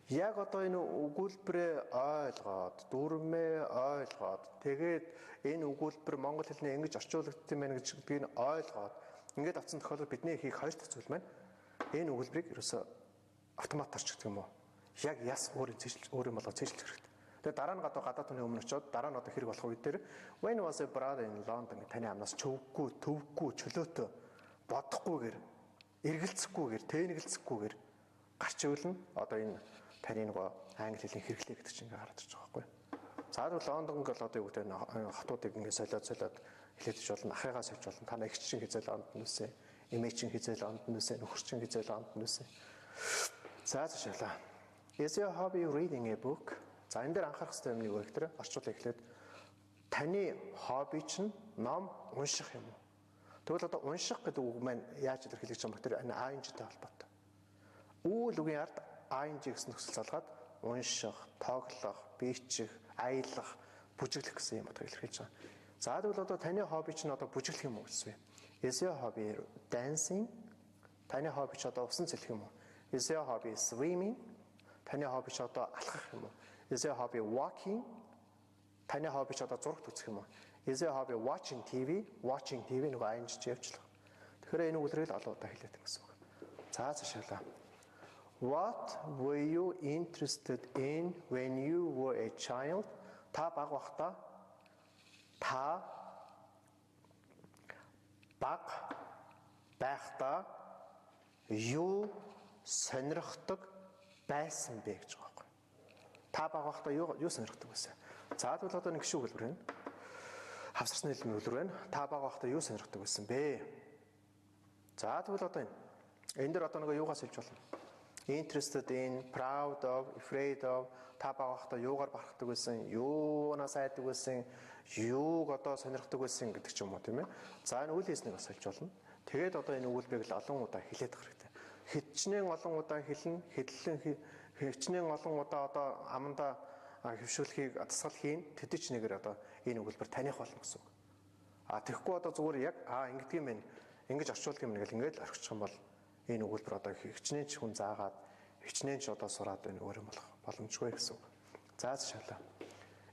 Яг одоо энэ өгүүлбэрээ ойлгоод, дүрмээ ойлгоод, тэгээд энэ өгүүлбэр монгол хэлний ингэж орчуулагдсан юм байна гэж гэдгийг ойлгоод ингээд авсан тохиолдолд бидний хийх хоёр дахь зүйл маань энэ өгүүлбэрийг ерөөсөө автомат орчих гэх юм уу? Яг яс өөрийн цэжлж, өөр юм болоо цэжлэх хэрэгтэй. Тэгээ дараа нь гадаад хүний өмнө очиод дараа нь одоо хэрэг болох үед дээр "When was your brother in London" таны амнаас чөвггүй, төвггүй, чөлөөтөө бодохгүйгээр, эргэлзэхгүйгээр, тэнэгэлзэхгүйгээр гарч ивэл нь одоо энэ таны нөгөө англи хэлний хэрэглээ гэдэг чинь ингээ гараад ирж байгаа байхгүй. За, тэгвэл Лондон гэл одоо юу гэдэг хотуудыг ингээ солиод солиод хэлээд ич болно, ахыгаа сольж болно. Та эгч чинь хэзээ Лондон нүсэ, эмээ чинь хэзээ Лондон нүсэ, нөхөр чинь хэзээ Лондон нүсэ. За, цаашаалаа. Is your hobby reading a book? За, энэ дээр анхаарах хэрэгтэй юм нэг вэ гэхээр орчуулъя эхлээд таны хобби чинь ном унших юм уу? Тэгвэл одоо унших гэдэг үг маань яаж илэрхийлж байгаа юм бэ гэхээр энэ ing-тэй холбоотой. Үйл үгийн ард ing гэсэн нөхцөл залгаад унших, тоглох, бичих, аялах, бүжиглэх гэсэн юм утга илэрхийлж байгаа. За, тэгвэл одоо таны хобби чинь одоо бүжиглэх юм уу гэсэн юм. Is your hobby dancing? Таны хобби чи одоо усан цэлэх юм уу? Is your hobby swimming? Таны хобби чи одоо алхах юм уу? Is your hobby walking? Таны хобби чи одоо зурагт үзэх юм уу? Is your hobby watching TV? Watching TV нөгөө ing ч явуулах. Тэгэхээр энэ өгүүлбэрийг л олон удаа хэлээд гэсэн үг. За, цаашаалаа. What were you interested in when you were a child? Та бага байхдаа, та бага байхдаа юу сонирхдог байсан бэ гэж байгаа байхгүй. Та бага байхдаа юу сонирхдог байсан? За, тэгвэл одоо нэг гишүүн өгүүлбэр байна. Хавсарсан хэлний өгүүлбэр байна. Та бага байхдаа юу сонирхдог байсан бэ? За, тэгвэл одоо энэ. Энэ дээр одоо нөгөө юугаас хэлж болно? Interested in, proud of, afraid of. Та бага байхдаа юугаар бахархдаг байсан, юунаас айдаг байсан, юуг одоо сонирхдог байсан гэдэг ч юм уу, тийм ээ. За, энэ үйл хийснийг бас хэлж болно. Тэгээд одоо энэ өгүүлбэрийг л олон удаа хэлээд байх хэрэгтэй. Хичнээн олон удаа хэлнэ, хэдлэн хичнээн олон удаа одоо амандаа хэвшүүлэхийг дасгал хийн, тэдэж нэгээр одоо энэ өгүүлбэр таних болно гэсэн үг. А тэгэхгүй одоо зүгээр яг ингэдэг юм байна. Ингэж орчуулдаг юм гэл ингээд л орхичих юм бол энэ өгүүлбэр одоо хичнээн ч хүн заагаад, хичнээн ч одоо сураад энэ өөр юм болох боломжгүй гэсэн үг. За, цаашаалаа.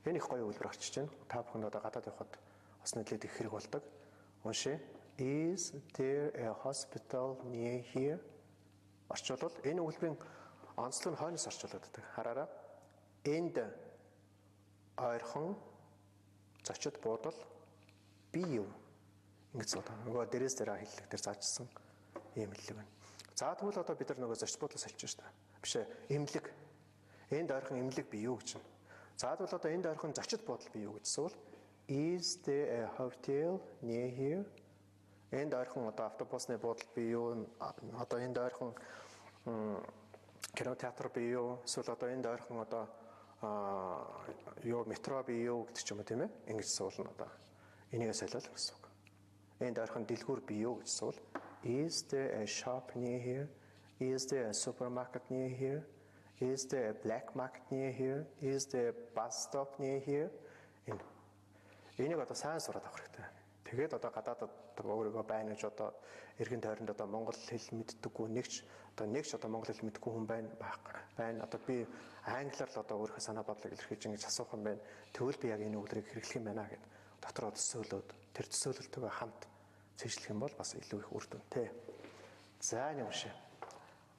Энэ их гоё өгүүлбэр гарчиж байна. Та бүхэнд одоо гадаад явхад бас нэлээд их хэрэг болдог. Уншия. Is there a hospital near here? Орчуулвал энэ өгүүлбэрийн онцлог нь хойноос орчуулдаг. Хараараа. Энд ойрхон зочид буудал бий юу? Ингэж суудаг. Нөгөө дээрээс дээр хэллэг дээр заажсан ийм хэллэг байна. За, тэгвэл одоо бид нар нөгөө зочид буудлаас хэлж шүү дээ. Биш ээ, эмнэлэг. Энд ойрхон эмнэлэг бий юу гэж байна. За, тэгвэл одоо энд ойрхон зочид буудал бий юу гэж асуувал "Is there a hotel near here?" Энд ойрхон одоо автобусны буудал бий юу? Одоо энд ойрхон кино театр бий юу? Эсвэл одоо энд ойрхон одоо юу метро бий юу гэдэг ч юм уу, тийм ээ. Ингэж асуулна одоо. Энийгээ солиол гэсэн үг. Энд ойрхон дэлгүүр бий юу гэж асуувал "Is there a shop near here? Is there a supermarket near here? Is there a black market near here? Is there a bus stop near here?" Энэ. Энийг одоо сайн сураад авах хэрэгтэй. Тэгээд одоо гадаадад өөрийгөө байна гэж одоо эргэн тойронд одоо монгол хэл мэддэггүй нэгч одоо нэгч одоо монгол хэл мэдэхгүй хүн байна байх байна. Одоо би англиар л одоо өөрийнхөө санаа бодлыг илэрхийлж ингэж асуух юм байна. Тэгвэл би яг энэ өгүүлбэрийг хэрэглэх юм байна гэд дотроо төсөөлөөд, тэр төсөөлөлтөйгөө хамт цээжлэх юм бол бас илүү их үр дүнтэй. За, нэг уншия.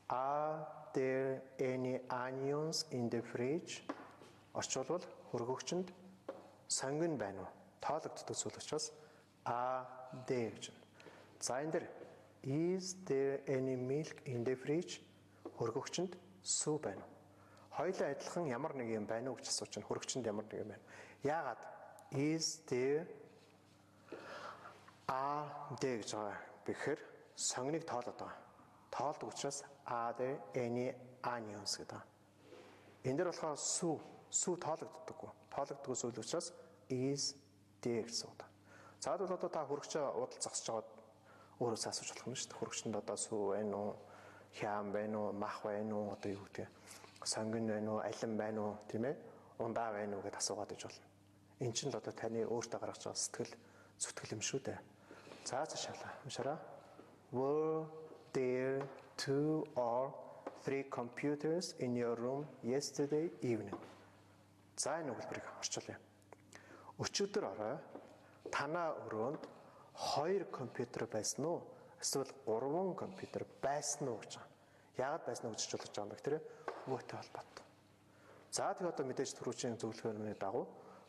Are there any onions in the fridge? Орчуулвал хөргөгчөнд сонгино байна уу? Тоологддог зүйл учраас are there гэж. За, энэ дээр "Is there any milk in the fridge?" Хөргөгчөнд сүү байна уу? Хоёулаа адилхан ямар нэг юм байна уу гэж асууж байна. Хөргөгчөнд ямар нэг юм байна. Яагаад is there, are there гэж байгаа бэхээр сонгиныг тоолоод байгаа. Тоолдог учраас "Are there any onions" гэдэг. Энэ дээр болохоор сүү тоологддоггүй. Тоологддоггүй зүйл учраас is there гэсэн үг. За, тэгвэл одоо та хөргөчөө уудал зогсож байгаад өөрөөсөө асууж болох юм шүү дээ. Хөргөчөнд одоо сүү байна уу, хяам байна уу, мах байна уу, одоо юу гэдэг, сонгино байна уу, алим байна уу, тийм ээ? Ундаа байна уу гэд асуугаад иж болно. Эн чинь л одоо таны өөртөө гаргаж байгаа сэтгэл зүтгэл юм шүү дээ. За, цаашаалаа. Уншаарай. Were there two or three computers in your room yesterday evening? За, энэ өгүүлбэрийг орчуулъя. Өчигдөр орой танаа өрөөнд хоёр компьютер байсан уу? Эсвэл гурван компьютер байсан уу гэж байгаа. Яагаад байсан уу гэж орчуулж байгаа юм бэ гэхээр were-тэй холбоотой. За, тэгээ одоо мэдээж түрүүчийн зөвлөгөөний дагуу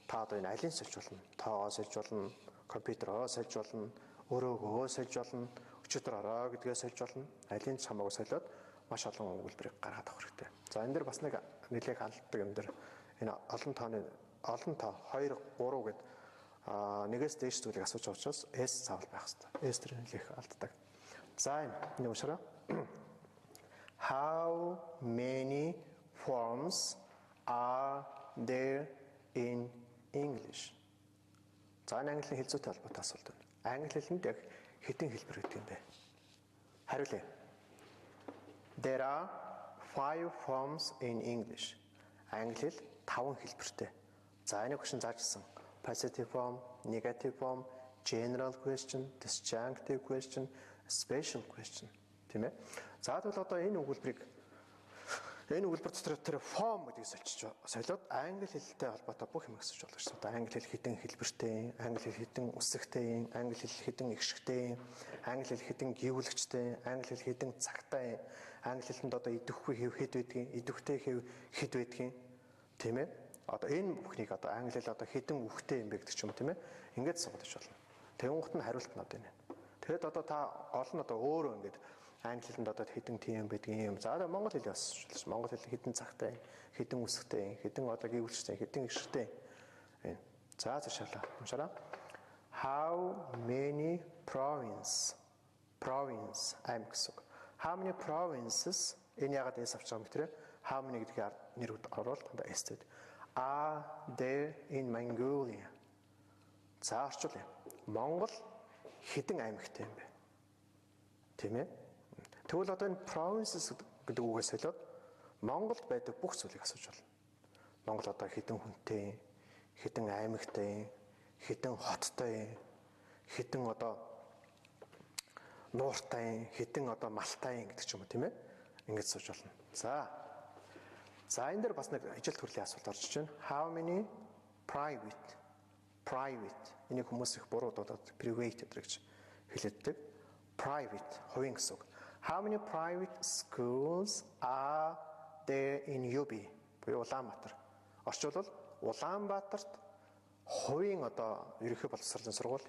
та одоо энэ алийг сольж болно. Тоогоо сольж болно, компьютероо сольж болно, өрөөгөө сольж болно, өчигдөр орой гэдгээ сольж болно. Алийг ч хамаагүй солиод маш олон өгүүлбэрийг гаргаад авах хэрэгтэй. За, энэ дэр бас нэг нэлээх алддаг юм дэр энэ олон тооны, олон тоо 2 3 гэд нэгээс дээш зүйлийг асууж байгаа учраас S заавал байх хэрэгтэй. S тэр нэлээх алддаг. За, энэ нэг уншаарай. How many forms forms are there in English? За, энэ английн хэл зүйтэй холбоотой асуулт байна. Англи хэлэнд яг хэдэн хэлбэр гэдэг юм бэ? Хариулъя. There are five forms in English. Англи хэл таван хэлбэртэй. За, энийг хөшин заажсан. Positive form, negative form, general question, disjunctive question, special question, тийм ээ. За, тэгвэл одоо энэ өгүүлбэрийг, энэ өгүүлбэр дотор тэр form гэдгийг соличиж солиод англи хэлтэй холбоотой бүх юм асууж болно шүү дээ. Англи хэл хэдэн хэлбэртэй, англи хэл хэдэн үсэгтэй, англи хэл хэдэн эгшигтэй, англи хэл хэдэн гийгүүлэгчтэй, англи хэл хэдэн цагтай, англи хэлэнд одоо идэвхгүй хэв хэд байдгийг, идэвхтэй хэв хэд байдгийг, тийм ээ. Одоо энэ бүхнийг, одоо англи хэл одоо хэдэн үхтэй юм бэ гэдэг ч юм, тийм ээ. Ингээд суугдаж болно. Тэгэнгүүт нь хариулт нь одоо энэ. Тэгэхэд одоо та гол нь одоо өөрөө ингээд англи хэлэнд одоо хэдэн тийм байдгийг юм. За, одоо монгол хэл бас, монгол хэл хэдэн цагтай, хэдэн үсэгтэй, хэдэн одоо гийгүүлэгчтэй, хэдэн эгшигтэй. Энэ. За, цаашаалаа. Уншаарай. How many province, province аймаг гэсэн үг. How many provinces, энэ ягаад S авч байгаа юм бэ, тэр how many гэдгийг нэр оруулалт дандаа S гэдэг. Are there in Mongolia? За, орчуулъя. Монгол хэдэн аймагтай юм бэ? Тийм ээ? Тэгвэл одоо энэ provinces гэдэг үгээс солиод Монголд байдаг бүх зүйлийг асууж болно. Монгол одоо хэдэн хүнтэй, хэдэн аймагтай, хэдэн хоттой, хэдэн одоо нууртай, хэдэн одоо малтай гэдэг ч юм уу, тийм ээ. Ингэж сууж болно. За. За, энэ дээр бас нэг ижил төрлийн асуулт орж иж байна. How many private, private, энийг хүмүүс их буруу дуудаад private гэдэг гэж хэлээддэг. Private хувийн гэсэн үг. How many private schools are there in UB? Буюу Улаанбаатар. Орчуулбал Улаанбаатарт хувийн одоо ерөнхий боловсролын сургууль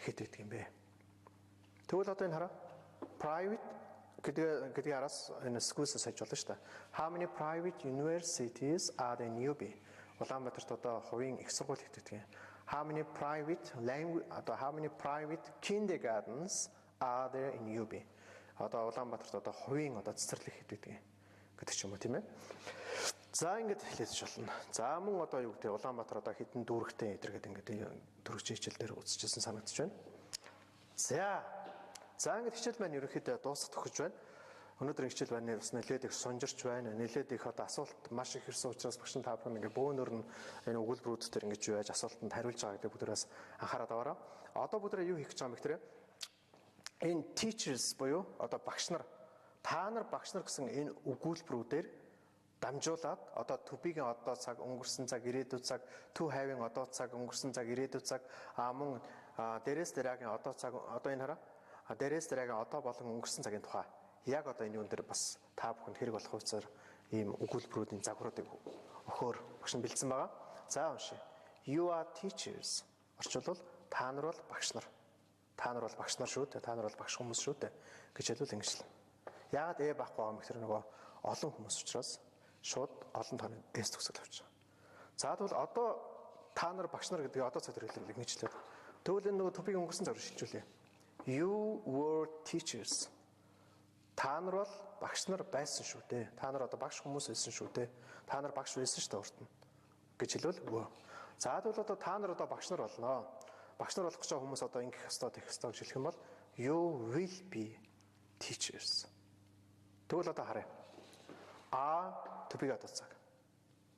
хэд байдаг юм бэ? Тэгвэл одоо энэ хараа. Private гэдгийг араас энэ schools сольж болно шүү дээ. How many private universities are there in UB? Улаанбаатарт одоо хувийн их сургууль хэд байдаг юм? How many private language, одоо how many private kindergartens are there in UB? Одоо Улаанбаатарт одоо хувийн одоо цэцэрлэг хэд байдаг юм гэдэг ч юм уу, тийм ээ. За, ингэж хэлж болно. За, мөн одоо юу гэдэг, Улаанбаатар одоо хэдэн дүүрэгтэй эдэр гэдэг ингээд төрөгч хичээл дээр үзчихсэн санагдаж байна. За. За, ингэж хичээл маань ерөнхийдөө дуусах төхөж байна. Өнөөдрийн хичээл маань бас нэлээд их сунжирч байна. Нэлээд их одоо асуулт маш их ирсэн учраас багш нь та бүхэн ингээд бөөнөр нь энэ өгүүлбэрүүд дээр ингэж юу яаж асуултанд хариулж байгаа гэдэг бүгдээс анхаарал аваарай. Одоо бүгдээ юу хийх гэж байгаа юм бэ гэхээр энэ teachers буюу одоо багш нар, та нар багш нар гэсэн энэ өгүүлбэрүүдээр дамжуулаад одоо to be-гийн одоо цаг, өнгөрсөн цаг, ирээдүйн цаг, to have-ийн одоо цаг, өнгөрсөн цаг, ирээдүйн цаг, а мөн there is, there are-гийн одоо цаг, одоо энэ хараа, there is, there are-гийн одоо болон өнгөрсөн цагийн тухай яг одоо энэ юун дээр бас та бүхэнд хэрэг болох хувьцаар ийм өгүүлбэрүүдийн загваруудыг өгөхөөр багш нь бэлдсэн байгаа. За, уншия. You are teachers. Орчуулбал та нар бол багш нар. Та нар бол багш нар шүү дээ. Та нар бол багш хүмүүс шүү дээ гэж хэлвэл ингэж л. Яагаад a байхгүй байгаа юм гэхээр нөгөө олон хүмүүс учраас шууд олон тооны S төгсгөл авч байгаа. За, тэгвэл одоо та нар багш нар гэдгийг одоо цаг дээр хэлвэл ингэж л. Тэгвэл энэ нөгөө to be-г өнгөрсөн цаг руу шилжүүлье. You were teachers. Та нар бол багш нар байсан шүү дээ. Та нар одоо багш хүмүүс байсан шүү дээ. Та нар багш байсан шүү дээ урд нь гэж хэлвэл were. За, тэгвэл одоо та нар одоо багш нар болно. Багш нар болох гэж байгаа хүмүүс одоо ингэх ёстой, тэгэх ёстой гэж хэлэх юм бол you will be teachers. Тэгвэл одоо харъя. А, to be одоо цаг.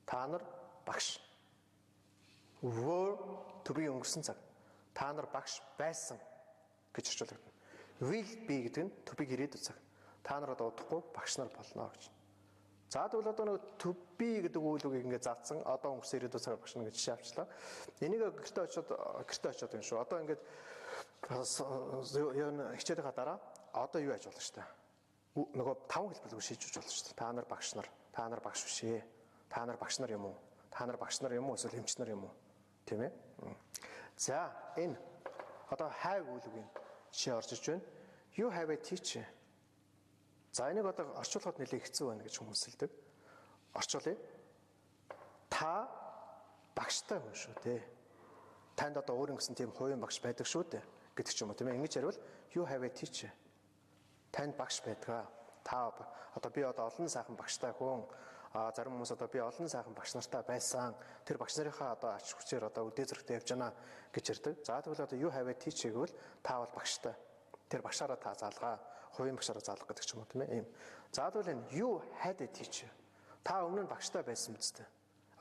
Та нар багш. Were, to be өнгөрсөн цаг. Та нар багш байсан гэж орчуулагдана. Will be гэдэг нь to be ирээдүйн цаг. Та нар одоо удахгүй багш нар болно гэж. За, тэгвэл одоо нэг to be гэдэг үйл үгийг ингээд заасан, одоо өнгөрсөн, ирээдүйн цагаар багш нар гэж жишээ авчлаа. Энийг гэртээ очиод юм шүү. Одоо ингээд хичээлийнхаа дараа одоо юу яаж болно шүү дээ. Нөгөө таван хэлбэр шийдвэрж болно шүү дээ. Та нар багш нар, та нар багш биш ээ. Та нар багш нар юм уу? Та нар багш нар юм уу эсвэл эмч нар юм уу? Тийм ээ? За, энэ одоо have үйл үгийн жишээ орж иж байна. You have a teacher. За, энийг одоо орчуулахад нэлээд хэцүү байна гэж хүмүүс хэлдэг. Орчуулъя. Та багштай хүн шүү дээ. Танд одоо өөрийн гэсэн тийм хувийн багш байдаг шүү дээ гэдэг ч юм уу, тийм ээ. Ингэж ярил, you have a teacher. Танд багш байдаг. Та одоо, би одоо олон сайхан багштай хүн. Зарим хүмүүс одоо би олон сайхан багш нартай байсан. Тэр багш нарынхаа одоо ач хүчээр одоо үдээ зөрөгтэй явж байна гэж ярьдаг. За тэгвэл одоо you have a teacher гэвэл та бол багштай. Тэр багшаараа та заалгаа, хувийн багшаараа заалгах гэдэг ч юм уу, тийм ээ. Ийм. За тэгвэл энэ you had a teacher. Та өмнө нь багштай байсан биз дээ.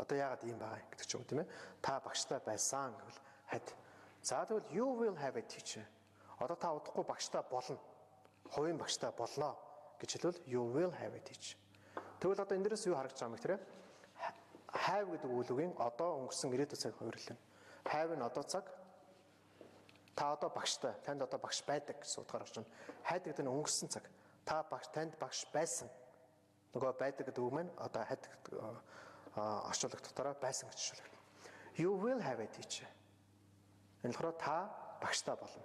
Одоо яагаад ийм байгаа юм гэдэг ч юм уу, тийм ээ. Та багштай байсан гэвэл had. За тэгвэл you will have a teacher. Одоо та удахгүй багштай болно. Хувийн багштай болно гэж хэлбэл you will have a teacher. Тэгвэл одоо энэ дээрээс юу харагдаж байгаа юм бэ, тэр have гэдэг үйл үгийн одоо, өнгөрсөн, ирээдүйн цаг хувирлаа. Have нь одоо цаг, та одоо багштай, танд одоо багш байдаг гэсэн утгаар орж байна. Had гэдэг нь өнгөрсөн цаг. Та багш, танд багш байсан. Нөгөө байдаг гэдэг үг маань одоо had гэдэг орчуулагдахтаараа байсан гэж орчуулагдана. You will have a teacher. Энэ болохоор та багштай болно.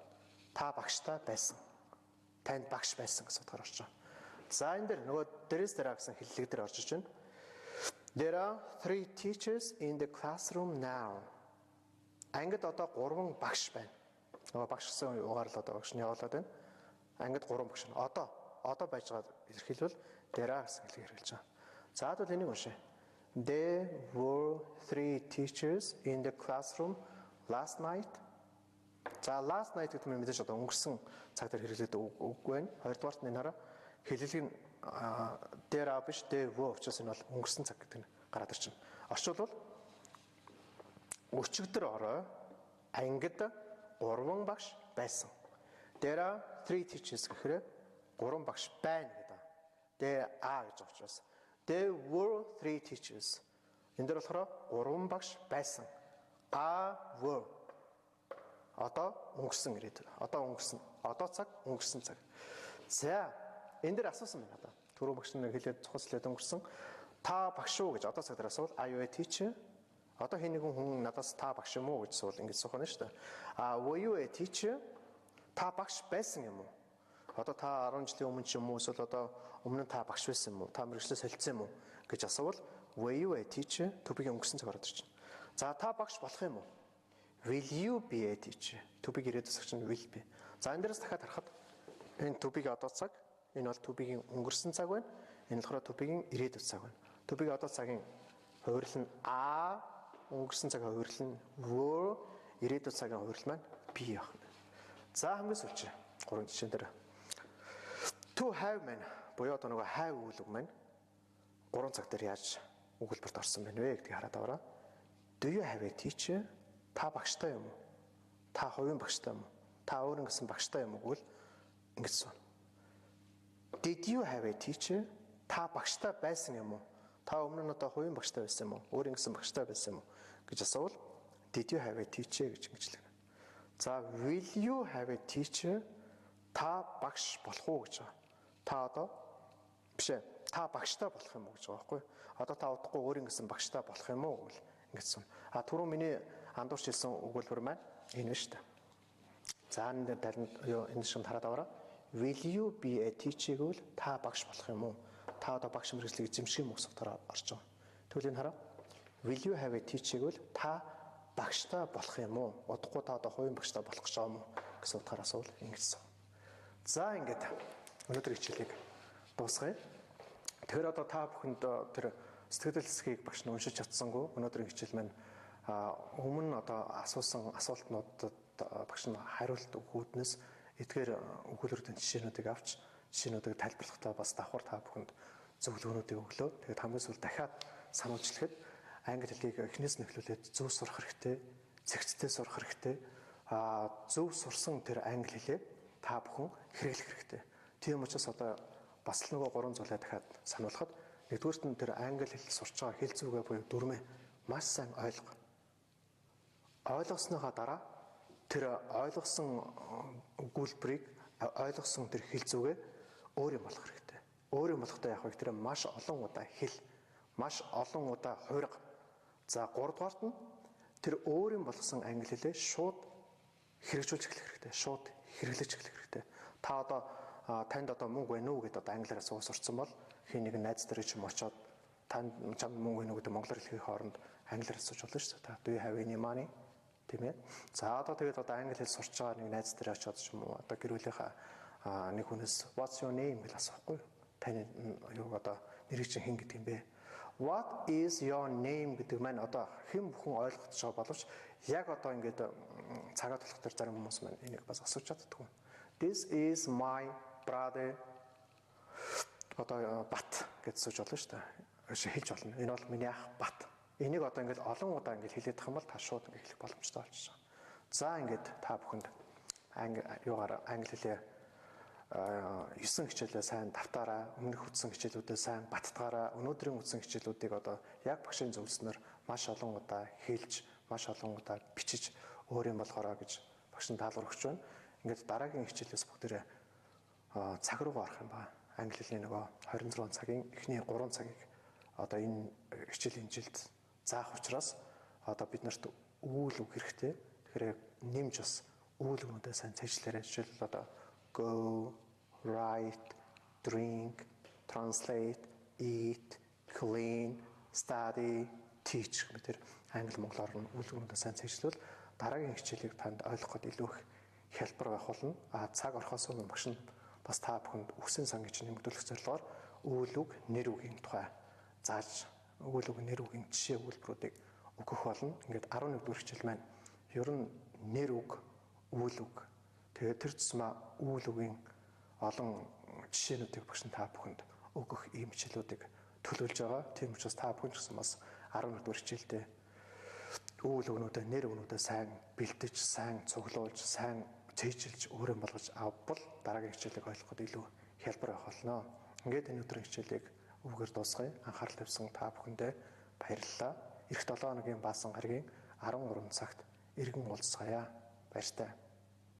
Та багштай байсан. Танд багш байсан гэсэн утгаар орж байгаа. За, энэ дэр нөгөө дээрээс дээр гэсэн хэллэг дээр орж иж байна. There are three teachers in the classroom now. Ангид одоо гурван багш байна. Нөгөө багш гэсэн угаар л одоо багш нь явуулаад байна. Ангид гурван багш байна. Одоо байж байгаа илэрхийлбэл there are гэсэн хэллэг хэрэглэж байгаа. За, тэгвэл энийг уншъя. There were three teachers in the classroom last night. За, last night гэдэг нь мэдээж одоо өнгөрсөн цаг дээр хэрэглэдэг үг байна. Хоёрдугаарт нь энэ хараа, хэллэг нь there are биш, there were учраас энэ бол өнгөрсөн цаг гэдэг нь гараад ирчихнэ. Орчуулбал өчигдөр орой ангид гурван багш байсан. There are three teachers гэхээр гурван багш байна гэдэг. There are гэж учраас there were three teachers. Энэ дээр болохоор гурван багш байсан. Are, were. Одоо өнгөрсөн, ирээдүй. Одоо өнгөрсөн. Одоо цаг, өнгөрсөн цаг. За, энэ дээр асуусан байна одоо. Түрүү багш нар хэлээд цухацлаад өнгөрсөн. Та багш уу гэж одоо цаг дээр асуувал "Are you a teacher?" Одоо хэн нэгэн хүн надаас та багш юм уу гэж асуувал ингэж асуух нь шүү дээ. А were you a teacher? Та багш байсан юм уу? Одоо та 10 жилийн өмнө ч юм уу, эсвэл одоо өмнө нь та багш байсан юм уу? Та мэргэжлээ солилцсон юм уу гэж асуувал were you a teacher? To be-гийн өнгөрсөн цаг ороод ирж байна. За, та багш болох юм уу? Will you be a teacher? To be ирээдүйн цаг чинь will be. За, энэ дээрээс дахиад харахад энэ to be-гийн одоо цаг, энэ бол to be-гийн өнгөрсөн цаг байна. Энэ болохоор to be-гийн ирээдүйн цаг байна. To be-гийн одоо цагийн хувирал нь are, өнгөрсөн цагийн хувирал нь were, ирээдүйн цагийн хувирал маань be байх. За, хамгийн сүүлчийн гурван жишээн дээр to have маань буюу одоо нөгөө have үйл үг маань гурван цаг дээр яаж өгүүлбэрт орсон байна вэ гэдгийг хараад аваарай. Do you have a teacher? Та багштай юм уу? Та хувийн багштай юм уу? Та өөр ингэсэн багштай юм уу гэвэл ингэж сууна. Did you have a teacher? Та багштай байсан юм уу? Та өмнө нь одоо хувийн багштай байсан юм уу? Өөр ингэсэн багштай байсан юм уу гэж асуувал did you have a teacher гэж ингэж хэлнэ. За, will you have a teacher? Та багш болох уу гэж байгаа. Та одоо биш ээ. Та багштай болох юм уу гэж байгаа байхгүй юу? Одоо та удахгүй өөр ингэсэн багштай болох юм уу гэвэл ингэж сууна. А түрүү миний андуурч хэлсэн өгүүлбэр маань энэ шүү дээ. За, энэ дээр талент юу энэ шимд хараад аваарай. Will you be a teacher гэвэл та багш болох юм уу? Та одоо багш мэргэжлийг эзэмших юм уу гэсэн утгаараа орж байгаа. Тэгвэл энэ хараа. Will you have a teacher гэвэл та багштай болох юм уу? Удахгүй та одоо хувийн багштай болох гэж байгаа юм уу гэсэн утгаараа асуувал ингэж асуу. За, ингээд өнөөдөр хичээлийг дуусгая. Тэгэхээр одоо та бүхэнд тэр сэтгэл хэсгийг багш нь уншиж чадсангүй. Өнөөдрийн хичээл маань өмнө одоо асуусан асуултнуудад багш нь хариулт өгөхүүднээс эдгээр өгүүлбэрүүдийн жишээнүүдийг авч, жишээнүүдийг тайлбарлахдаа бас давхар та бүхэнд зөвлөгөөнүүдийг өглөө. Тэгээд хамгийн сүүлд дахиад сануулж хэлэхэд англи хэлийг эхнээс нь эхлүүлээд зөв сурах хэрэгтэй, зэгцтэй сурах хэрэгтэй. Зөв сурсан тэр англи хэлээ та бүхэн хэрэглэх хэрэгтэй. Тийм учраас одоо бас л нөгөө гурван зүйлээ дахиад сануулхад нэгдүгээрт нь тэр англи хэл сурч байгаа хэл зүгээ буюу дүрмээ маш сайн ойлго. Ойлгосныхаа дараа тэр ойлгосон өгүүлбэрийг, ойлгосон тэр хэл зүгээ өөр юм болох хэрэгтэй. Өөр юм болохтой яг вэ тэр маш олон удаа хэл, маш олон удаа хувирга. За, гуравдугаарт нь тэр өөр юм болгосон англи хэлээ шууд хэрэгжүүлж эхлэх хэрэгтэй. Шууд хэрэглэж эхлэх хэрэгтэй. Та одоо танд одоо мөнгө байна уу гэдээ одоо англиар асуух сурцсан бол хэн нэгэн найз дээр ч юм очоод танд чамд мөнгө байна уу гэдэг монголоор хэлэхийн хооронд англиар асууж болно шүү дээ. Та "Do you have any money?" Тийм ээ. За, одоо тэгээд одоо англи хэл сурч байгаа нэг найз дээр очиод ч юм уу, одоо гэр бүлийнхаа нэг хүнээс "What's your name?" гэж асуухгүй юу? Таны юу одоо нэрийг чинь хэн гэдэг юм бэ? What is your name гэдэг маань одоо хэн бүхэн ойлгож байгаа боловч яг одоо ингээд цагаа тулах дээр зарим хүмүүс маань энийг бас асууж чаддаггүй. This is my brother одоо Бат гэж сууж болно шүү дээ. Хэлж болно. Энэ бол миний ах Бат. Энийг одоо ингээд олон удаа ингээд хэлээд тах юм бол та шууд ингээд хэлэх боломжтой болчихсон. За, ингээд та бүхэнд англи юугаар англи хэлээ 9 хичээлээ сайн давтаараа, өмнөх үзсэн хичээлүүдээ сайн баттгаараа, өнөөдрийн үзсэн хичээлүүдийг одоо яг багшийн зөвлөснөөр маш олон удаа хэлж, маш олон удаа бичиж өөрийн болгоорой гэж багш нь даалгавар өгч байна. Ингээд дараагийн хичээлээс бүгдээрээ цаг руугаа орох юм ба. Англи хэлний нөгөө 26 цагийн эхний 3 цагийг одоо энэ хичээлийн жилд заах учраас одоо бид нарт үйл үг хэрэгтэй. Тэгэхээр нэмж бас үйл үгнүүдээ сайн цээжлээрэй. Жишээлбэл, одоо go, write, drink, translate, eat, clean, study, teach гэх англи монголоор нь үйл үгнүүдээ сайн цээжлвэл дараагийн хичээлийг танд ойлгоход илүү их хялбар байх болно. А цаг орохоос өмнө багш нь бас та бүхэнд үгсийн сан гэж нэмэгдүүлэх зорилгоор үйл үг, нэр үгийн тухай зааж, үйл үг, нэр үгийн жишээ өгүүлбэрүүдийг өгөх болно. Ингээд 11 дугаар хичээл маань ер нь нэр үг, үйл үг, тэгээд тэр тусмаа үйл үгийн олон жишээнүүдийг багш нь та бүхэнд өгөх ийм хичээлүүдийг төлөвлөж байгаа. Тийм учраас та бүхэн ч гэсэн бас 11 дугаар хичээлдээ үйл үгнүүдээ, нэр үгнүүдээ сайн бэлдэж, сайн цуглуулж, сайн цээжилж өөрийн болгож авбал дараагийн хичээлийг ойлгоход илүү хялбар байх болно. Ингээд энэ өдрийн хичээлийг үүгээр дуусгая. Анхаарал тавьсан та бүхэндээ баярлалаа. Ирэх 7 хоногийн баасан гарагийн 13 цагт эргэн уулзцаая. Баяртай.